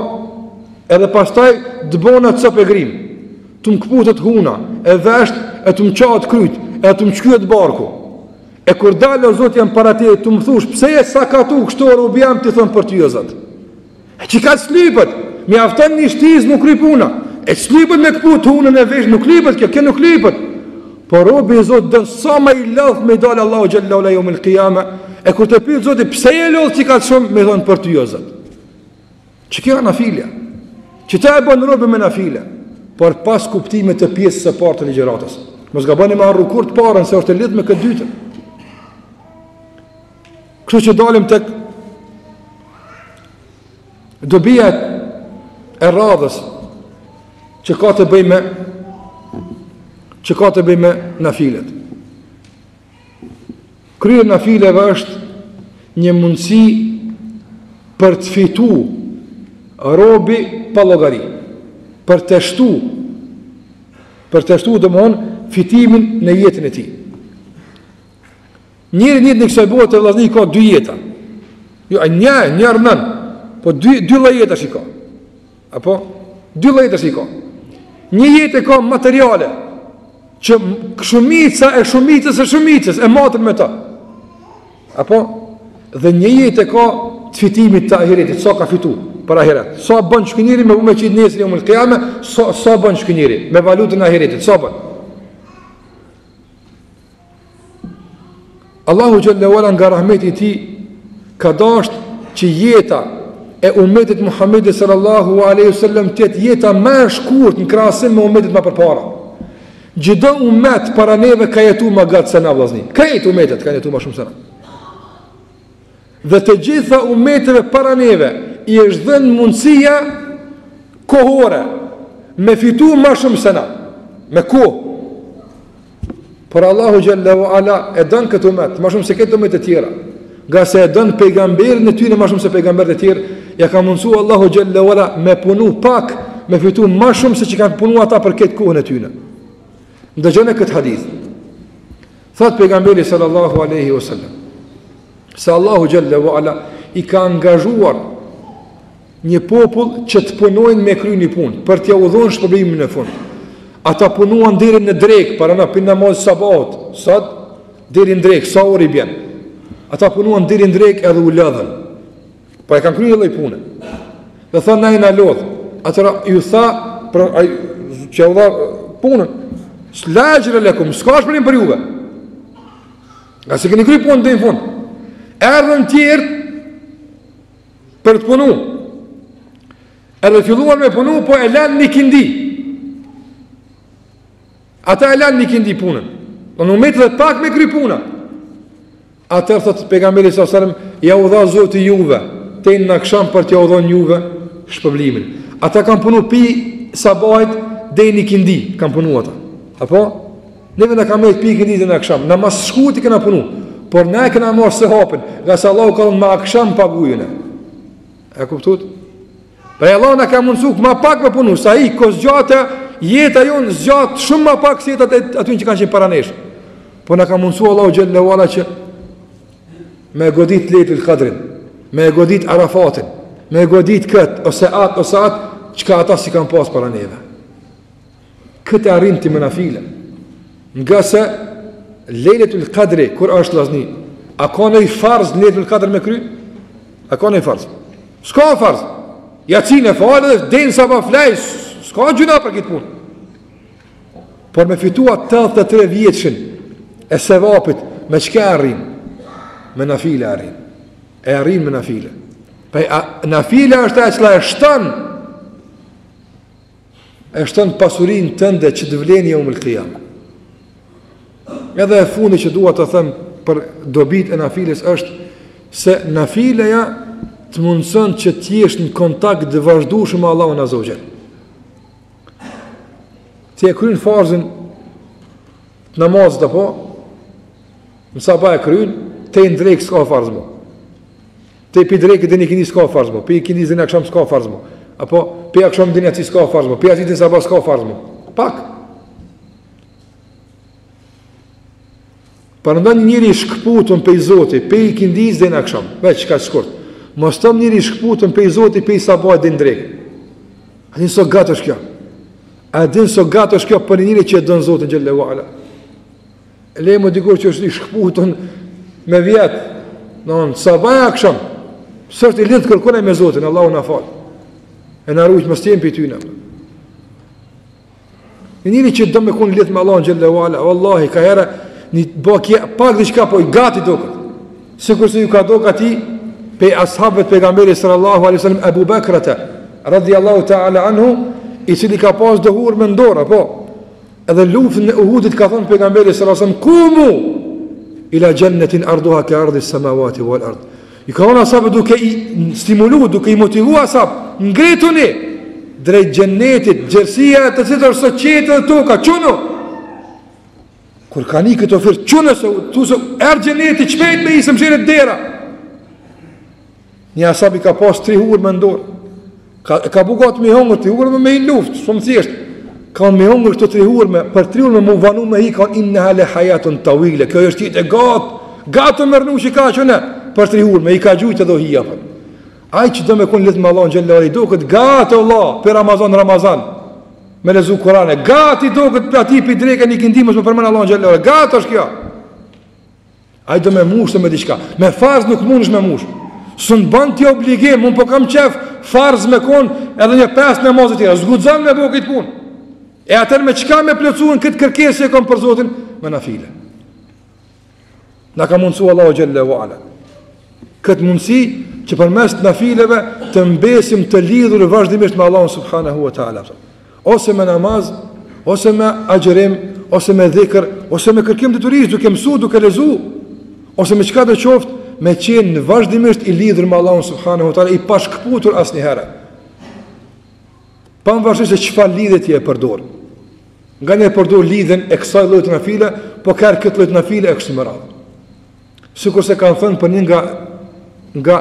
Edhe pastaj të bona copë e grimë. Të më këputet huna, e vesht, e të më çahet kryt, e të më shkyhet barku. E kur dal o Zot jam para teje, të më thush, pse je sakatu kështu o robi jem t'i thom për ty o Zot. E qikaq s'lypet, mjafton një shtizë m'u kry puna. E s'lypet me këput hunën e vesh, nuk lypet kjo, kjo nuk lypet. Por robi i Zotit don sa ma i lodht me i dalë Allahu xhelle ue ala jeumel kijame, e kur të pyet Zoti pse je lodh qikaq shumë, me thonë për ty o Zot. Qikjo a nafilja? Qita e bën robi me nafile, por pas kuptimit të pjesës së parë të ligjëratës. Mos gaboni me harru kurrë të parën se është e lidhur me këtë dytën. Kështu që dalim tek dobia e radhës që ka të bëjë me që ka të bëjë me nafilet. Kryerja e nafileve është një mundësi për të fitu robi pa llogari, për të shtu, për të shtu domethënë fitimin në jetën e tij. Njeri në jetën e kësaj bote vëllazni ka dy jeta. Jo, një, një rënën, po dy, dy lloj jetash i ka. Apo? Dy lloj jetash i ka. Një jetë e ka materiale, që shumica e shumicës e shumicës e maten me ta. Apo? Dhe një jetë e ka të fitimit të ahiretit, sa ka fitu për ahiret. Sa bën qiky njeri me me qitë nesër jeumul kijame, sa, sa bën qiky njeri me valutën e ahiretit, sa bën. Allahu xhelle ue ala nga rahmeti i tij ka dasht që jeta e umetit Muhammedit sallallahu alaihi wasallam të jetë jeta më e shkurt në krahasim me umetet më përpara. Çdo umet para neve ka jetu më gatë se na vllazni. Krejt umetet kanë jetu më shumë se na. Dhe të gjitha umeteve para neve i është dhënë mundësia kohore me fitu më shumë se na. Me kohë. Por Allahu xhelle ue ala e don këtë umet, më shumë se këto umete të tjera. Ngase e don pejgamberin e tyre më shumë se pejgamberët e tjerë, ja ka mundësu Allahu xhelle ue ala me punu pak, me fitu më shumë se që kanë punu ata për këtë kohën e tyre. Ndëgjone këtë hadith. Thot pejgamberi sallallahu alaihi wasallam se Allahu xhelle ue ala i ka angazhuar Një popull që të punojnë me kry një punë, për t'ja u dhonë shpërblimin në fund. Ata punuan deri në drekë, para na pi namazit sabahut, sot, deri në drekë, sa orë i bjen. Ata punuan deri në drekë edhe u lodhën. Po e kanë kry një lloj pune. Dhe thonë na jena lodhë. Atëherë ju tha, për, ai, që u dha punën, la exhre lekum, s'ka shpërblim për juve. Ngase keni kry punën deri në fund. Erdhën tjerët, për të punu. Edhe filluan me punu, po e lanë n'ikindi. Ata e lanë n'ikindi punën. Po u met edhe pak me kry puna. Atëherë thotë pejgamberi sallallahu alajhi wasallam, ja u dha Zoti juve, tej në aksham për t'ja u dhënë juve shpërblimin. Ata kanë punu pi sabahit deri n'ikindi, kanë punu ata. Apo Neve na ka met pi ikindisë në aksham, na ma shkurt i kena punu, por na e kena marrë sevapin, ngase Allahu ka thonë ma aksham pagujune. E kuptut? Pra Allahu na ka mundësu ma pak me punu, sa i kohëzgjatja, jeta jonë zgjat shumë ma pak se jetat e atyne që kanë qenë para nesh. Po na ka mundësu Allahu xhelle ue ala që me godit Lejletul Kadrin, me godit Arafatin, me godit këtë, ose atë, ose atë, çka ata s'i kanë pas para neve. Këtë e arrin ti me nafile. Ngase Lejletul Kadri, kur është vllazni, a ka naj farz Lejletul Kadr me kry? A ka naj farz? S'ka farz. Jacinë e falë dhe deri n'sabah flej, s'ka gjynah për këtë punë. Por me fitu 83 vjetëshin e sevapit, me çka arrin? Me nafile arrin. E arrin me nafile. Pa, a, nafile është ajo që e shton e shton pasurinë tënde që të vlen jeumul kijame. Edhe e fundi që dua të them për dobitë e nafiles është se nafileja të mundëson që të jesh në kontakt të vazhdueshëm me Allahun Azza wa Jall. Ti e kryen farzin të namazit apo në sabah e kryen, te në drekë s'ka farz mo. Te pi drekë deri n'ikindi s'ka farz mo, pi ikindisë deri n'aksham s'ka farz mo. Apo pi aksham deri n'jaci s'ka farz mo, pi jaci deri n'sabah s'ka farz mo. Pak. Prandaj një njeri i shkëputun pej Zoti, pej ikindisë deri n'aksham, veç kaq shkurt. Mos thom njeri i shkëputun pej Zoti, pej sabahit deri n'drekë. A din sa gatë është kjo? A din sa gatë është kjo për një njeri që e don Zotin xhelle ve ala? Le më dikush që është i shkëputun me vjet, në në sabah e aksham, s'është i lidhë kërkun me Zotin, Allahu na fal. E na rujt mos t'jem prej tyne. Një njeri që do me konë lidhë me Allahun xhelle ve ala, vallahi, ka herë, një baki, pak diçka, po i gati doket. Sikurse ju ka dok atij, pej ashabëve të pejgamberit sallallahu alaihi sallam, Ebu Bekrete, radiallahu ta'ala anhu, i cili ka pas do hurme n'dorë, po, edhe luftën e Uhudit ka thonë pejgamberi sallallahu alaihi sallam, kumu, ila xhennetin arduha ke ardi samavati wal ard. I ka thonë ashabët duke i stimulu, duke i motivu ashabët, ngrituni drejt xhennetit, gjerësia e të cilit është sa qiejt dhe toka, çunu! Kur ka ni këtë ofertë, çunu se, tu se, erdh xhenneti, shpejt me hi se mshelet dera. Një ashab i ka pas tri hurme në dorë. Ka, ka bu gati me hongër tri hurme me hi n'luftë, shumë thjesht. Ka me hongër këto tri hurme, për tri hurme mu vanu me hi, ka inneha le hajatun tawile, kjo është jetë e gatë, gatë me rrnu që ka që ne, për tri hurme, i ka gjujtë edhe hi, apër. Ai që do me konë lidhë me Allahun xhelle ve ala, i doket gatë Allah, për Ramazan, Ramazan, me lezu Kur'an, gatë i doket për ati për dreke një këndi, mos me përmen Allahun xhelle ve ala, gatë është kjo. Ai do me mush me diçka. Me farz nuk mundesh me mush. S'un ban ti obligim, unë po kam qef farz me kon edhe një pesë namaze tjera. S'guxon me bo këtë punë. E atëherë me çka me plotësuar këtë kërkesë që e kam për Zotin? Me nafile. Na ka mundësu Allahu xhelle ve ala. Këtë mundësi që përmes nafileve të mbesim të lidhur vazhdimisht me Allahun subhanahu wa taala. Ose me namaz, ose me agjërim, ose me dhikr, ose me kërkim diturisë, duke mësu, duke lexu, ose me çka do qoftë, me qenë vazhdimisht i lidhur me Allahun subhanahu wa taala, i pashkëputur asnjëherë. Pavarësisht se çfarë lidhje ti e përdor. Nganjëherë përdor lidhjen e kësaj lloji të nafile, po ka këtë lloj të nafile e kështu me radhë. Sikurse kanë thënë për një nga nga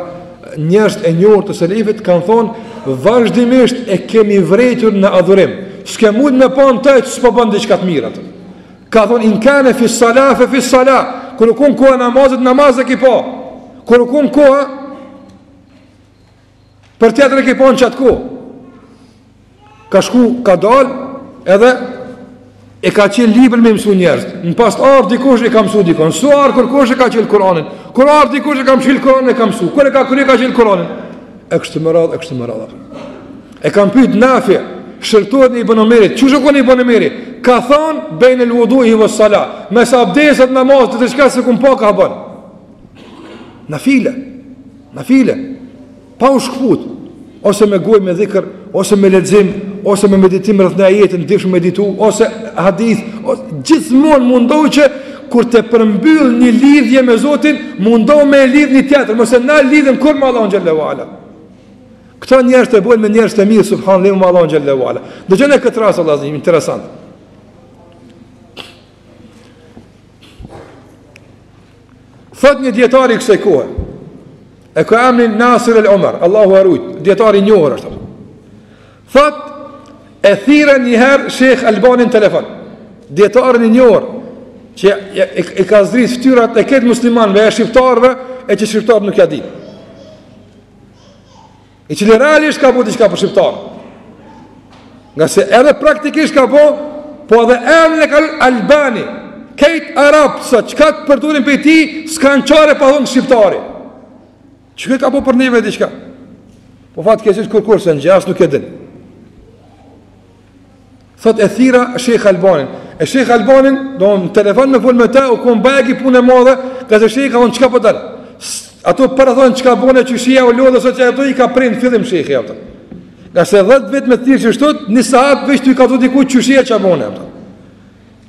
njerëzit e njohur të selefit kanë thonë vazhdimisht e kemi vrejtur në adhurim. S'ke mund me pa në të që s'po bën diçka të mirë atë. Ka thonë in kane fi sala fe fi sala. Kur u kon koha namazit, namaz e ki pa. Kur u kon koha Për tjetër e ke pa në qatë kohë. Ka shku, ka dal, edhe e ka çel librin me mësu njerëz. Në pas ardh dikush e ka mësu dikon. S'u ardh kërkush e ka çel Kur'anin. Kur ardh dikush e ka mshil Kur'anin e ka mësu. Kur e ka kry e ka çel Kur'anin. E kështu me radhë, e kështu me radhë. E kanë pyet Nafi, shëltohet në Ibn Omerit. Qysh u kon Ibn Omeri? Ka thon bejnel wudu'i was sala. Mes abdesit namazit të çka s'e kum pa ka bën. Nafile. Nafile. Pa u shkëput, ose me gojë me dhikr, ose me lexim, ose me meditim rreth një ajeti ndishëm meditu, ose hadith, ose, gjithmonë mundohu që kur të përmbyll një lidhje me Zotin, mundohu me e lidh një tjetër, mos e nal lidhjen kurrë me Allahun xhelle ve ala. Këta njerëz të bëjnë me njerëz të mirë subhanallahu me Allahun xhelle ve ala. Dëgjoni këtë rast vëllazër, interesant. Thot një djetar i kësaj kohe, e ka emrin Nasir el Omar, Allahu e rujt, djetar i njohur është. Thot, e thirra një herë Shejh Albanin n'telefon, djetarin e njohur, që e, e, e ka zdrit ftyrat e krejt muslimanve, e shqiptarve, e që shqiptarët nuk ja din. I cili realisht ka bo diçka për shqiptarë. Ngase edhe praktikisht ka bo, po edhe emrin e ka Albani, krejt arabët, sot çka të përdorin prej tij, s'kanë qare pa thonë shqiptari. Që ka bo për neve diçka? Po fatkeqësisht kurkush s'e njeh, as nuk e din. Thot e thirra Shejh Albanin. E Shejh Albanin, do në telefon me fol me të, u kon bajagi punë e madhe, ngase Shejhi ka thonë çka po don. Ato për thonë çka bone qysh je u lodhe sot ato i ka pre n'fillim shehi ato. Ngase 10 vjet me thirr qështu, një saat veç ty ka thonë diku qysh je çka bone ato.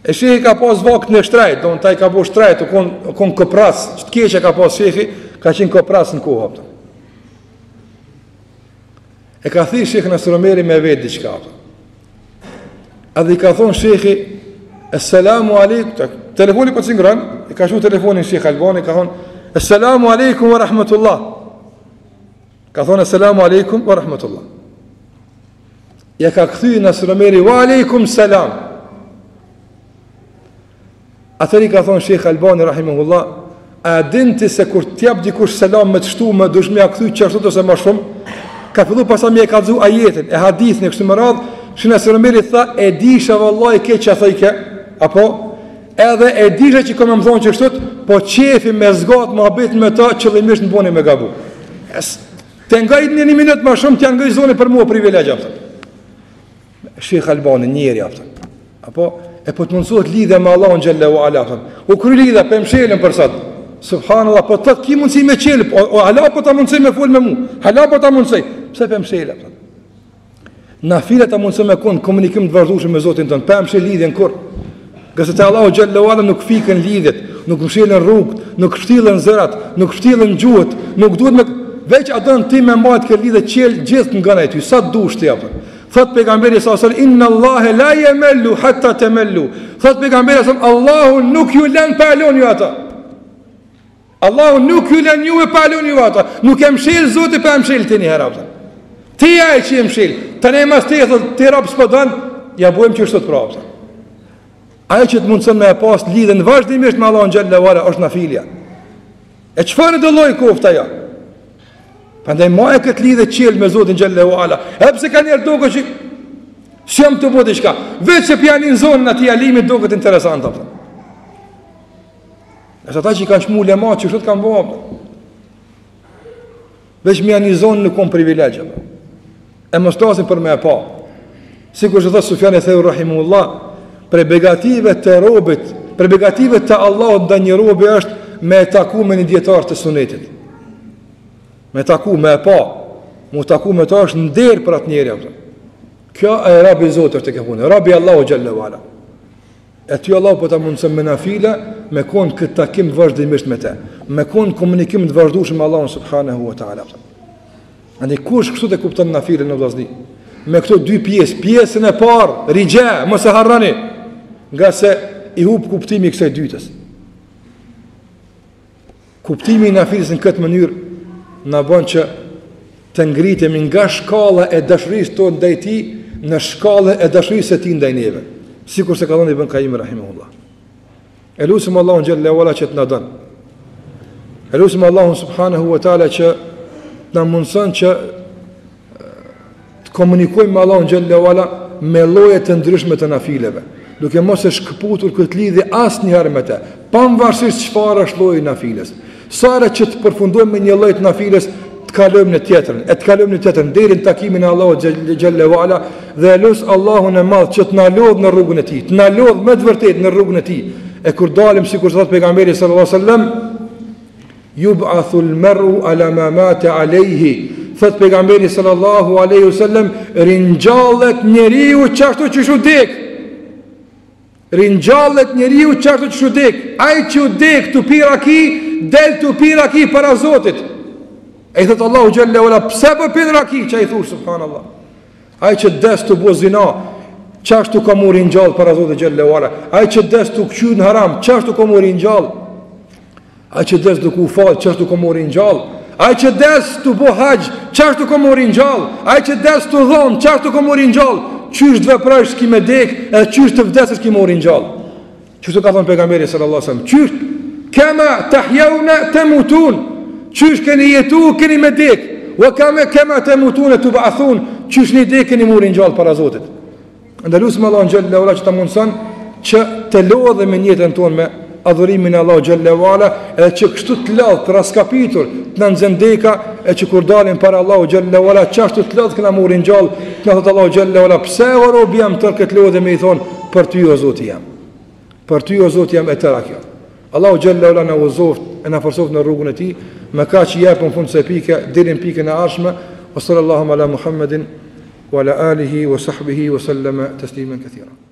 E shehi ka pas vakt në shtrajt, do të ai ka bo shtrajt, u kon u kon kopras, që të keqe ka pas shehi, ka qenë kopras në kohë ato. E ka thirr sheh Naser Omeri me vet diçka ato. Edhe i ka thonë shehi, Esselamu alejkum, telefoni po cingron, e ka çu telefonin sheh Albani, ka thonë, Esselamu alejkum wa rahmetullah. Ka thonë, Esselamu alejkum wa rahmetullah. Ja ka kthy Naser Omeri, wa alejkum selam. Atëherë i ka thonë Shejh Albani rahimahullah, a e din ti se kur t'jap dikush selam me të shtume, duhesh me ja kthy qashtu ose më shumë? Ka fillu pastaj me e kallzu ajetin, e hadithin e kështu me radhë, Sheh Naser Omeri tha, e disha vallahi keq që thojke, apo edhe e disha që ka me më thonë qështu, po qefi me zgat muhabet me ta, qëllimisht më boni me gabu. Es, të ngaj një një minut më shumë, t'ja ngaj zonin për mua privilegj, apo. Shejh Albani, njeri, apo. Apo, e po të mundësohet lidhja me Allahun xhelle ue ala, apo. U kry lidhja, po e mshelim për sot. Subhanallah, po të thotë ki mundësi me çelë, po, o, hala po ta mundësoj me folë me mu, hala po ta mundësoj. Pse po e mshel, apo? Nafila ta mundëson me konë komunikim të vazhdueshëm me Zotin tënd, pa e mshel lidhjen kurrë. Ngase te Allahu xhelle ue ala nuk fiken lidhjet, nuk mshelen rrugët, nuk pështillen zërat, nuk pështillen gjuhët, nuk duhet me veç a don ti me mbajt këtë lidhje çel gjithë të ngon ai ty, sa të dush ti apo. Thot pejgamberi sa sa inna Allahe la yamallu hatta tamallu. Thot pejgamberi sa Allahu nuk ju lën pa lon ju ata. Allahu nuk ju lën juve pa lon ju ata. Nuk e mshel Zoti pa e mshel ti një herë apo. Ti ai që e mshel. Tani mas ti thot ti rob s'po don, ja bojmë qështu prapë. Ajo që të mundson me e pas lidhjen vazhdimisht me Allahun xhelle ue ala është nafilja. E çfarë do lloj koftë ajo? Prandaj maje këtë lidhje çel me Zotin xhelle ue ala. Edhe pse kanjëherë doket që s'jam tu bo diçka. Veç se p'ja nin zonin atij alimit doket interesant apo. Nëse ata që i kanë çmu ulemat qështu kanë bo apo. Veç me ja ni zonin u kon privilegj apo. E mos flasim për me e pa. Sikur që thotë Sufjan eth-Theuri rahimehullah, prej begative të robit, prej begative të Allahut ndaj një robi është me e taku me një dietar të sunetit. Me taku, me e pa, mu taku me ta është nder për atë njeri. Apo. Kjo e robi i Zotit është e ke punë, robi i Allahut xhelle ue ala. E ty Allahu po ta mundëson me nafile, me konë këtë takim vazhdimisht me te, me konë komunikim të vazhdueshëm me Allahun subhanahu wa ta'ala. Andaj kush kështu të kupton nafilen o vllazni? Me këto dy pjesë, pjesën e parë, rixha, mos e harroni, ngase i hup kuptimi i kësaj dytës. Kuptimi i nafiles në këtë mënyrë na bën që të ngritemi nga shkalla e dashurisë tonë ndaj tij në shkallën e dashurisë së tij ndaj neve. Sikurse ka thënë Ibn Kajimi rahimahullah. E lusim Allahun xhelle ue ala që të na don. E lusim Allahun subhanahu wa taala që të na mundson që të komunikojmë me Allahun xhelle ue ala me lloje të ndryshme të nafileve, duke mos e shkëputur këtë lidhje asnjëherë me të, pavarësisht çfarë është lloji i nafiles. Sa herë që të përfundojmë me një lloj të nafiles, të kalojmë në tjetrën, e të kalojmë në tjetrën deri në takimin e Allahut xhelle ue ala dhe e lus Allahun e madh që të na lodh në rrugën e tij, të na lodh me të vërtetë në rrugën e tij. E kur dalim sikur thotë pejgamberi sallallahu alajhi wasallam, Yub'athu al-mar'u ala ma mata alayhi. Thot pejgamberi sallallahu alaihi wasallam, ringjallet njeriu qashtu qysh u dek. Ringjallet njeriu qashtu qysh u dek. Ai që u dek tu pi raki, del tu pi raki para Zotit. E i thot Allahu xhelle ue ala, pse po pin raki? Ça i thush subhanallah. Ai që des tu bo zina, qashtu ka m'u ringjall para Zotit xhelle ue ala. Ai që des tu kqyr në haram, qashtu ka m'u ringjall. Ai që des duke u fal, qashtu ka m'u ringjall. Ai që des tu bo haxh, qashtu ka m'u ringjall. Ai që des tu dhon, qashtu ka m'u ringjall. Qysh të veprojsh ki me dek, edhe qysh të vdesësh ki m'u ringjall. Qështu ka thënë pejgamberi sallallahu alajhi wasallam, qysh kema tahjauna temutun, qysh keni jetu keni me dek, wa kema kema temutune tub'athun, qysh ni dek keni m'u ringjall para Zotit. Andaj lusim Allahun xhelle ue ala që ta mundson që të lodhemi në jetën tonë me adhurimin e Allahut xhelle ue ala, edhe që kështu të lodhë, të raskapitur, të na nxën deka e që kur dalim para Allahut xhelle ue ala, qashtu të lodhë kena m'u ringjall, të na thotë Allahu xhelle ue ala, pse o robi jem tërë këtë lodhje me i thonë për ty o Zoti jem. Për ty o Zoti jem e tëra kjo. Allahu xhelle ue ala na udhëzoft e na forcoft në rrugën e tij. Me kaq i japim fund kësaj pike deri në pikën e ardhshme. Wa sallallahu ala Muhammedin wa ala alihi wa sahbihi wa sallama tasliman kathira.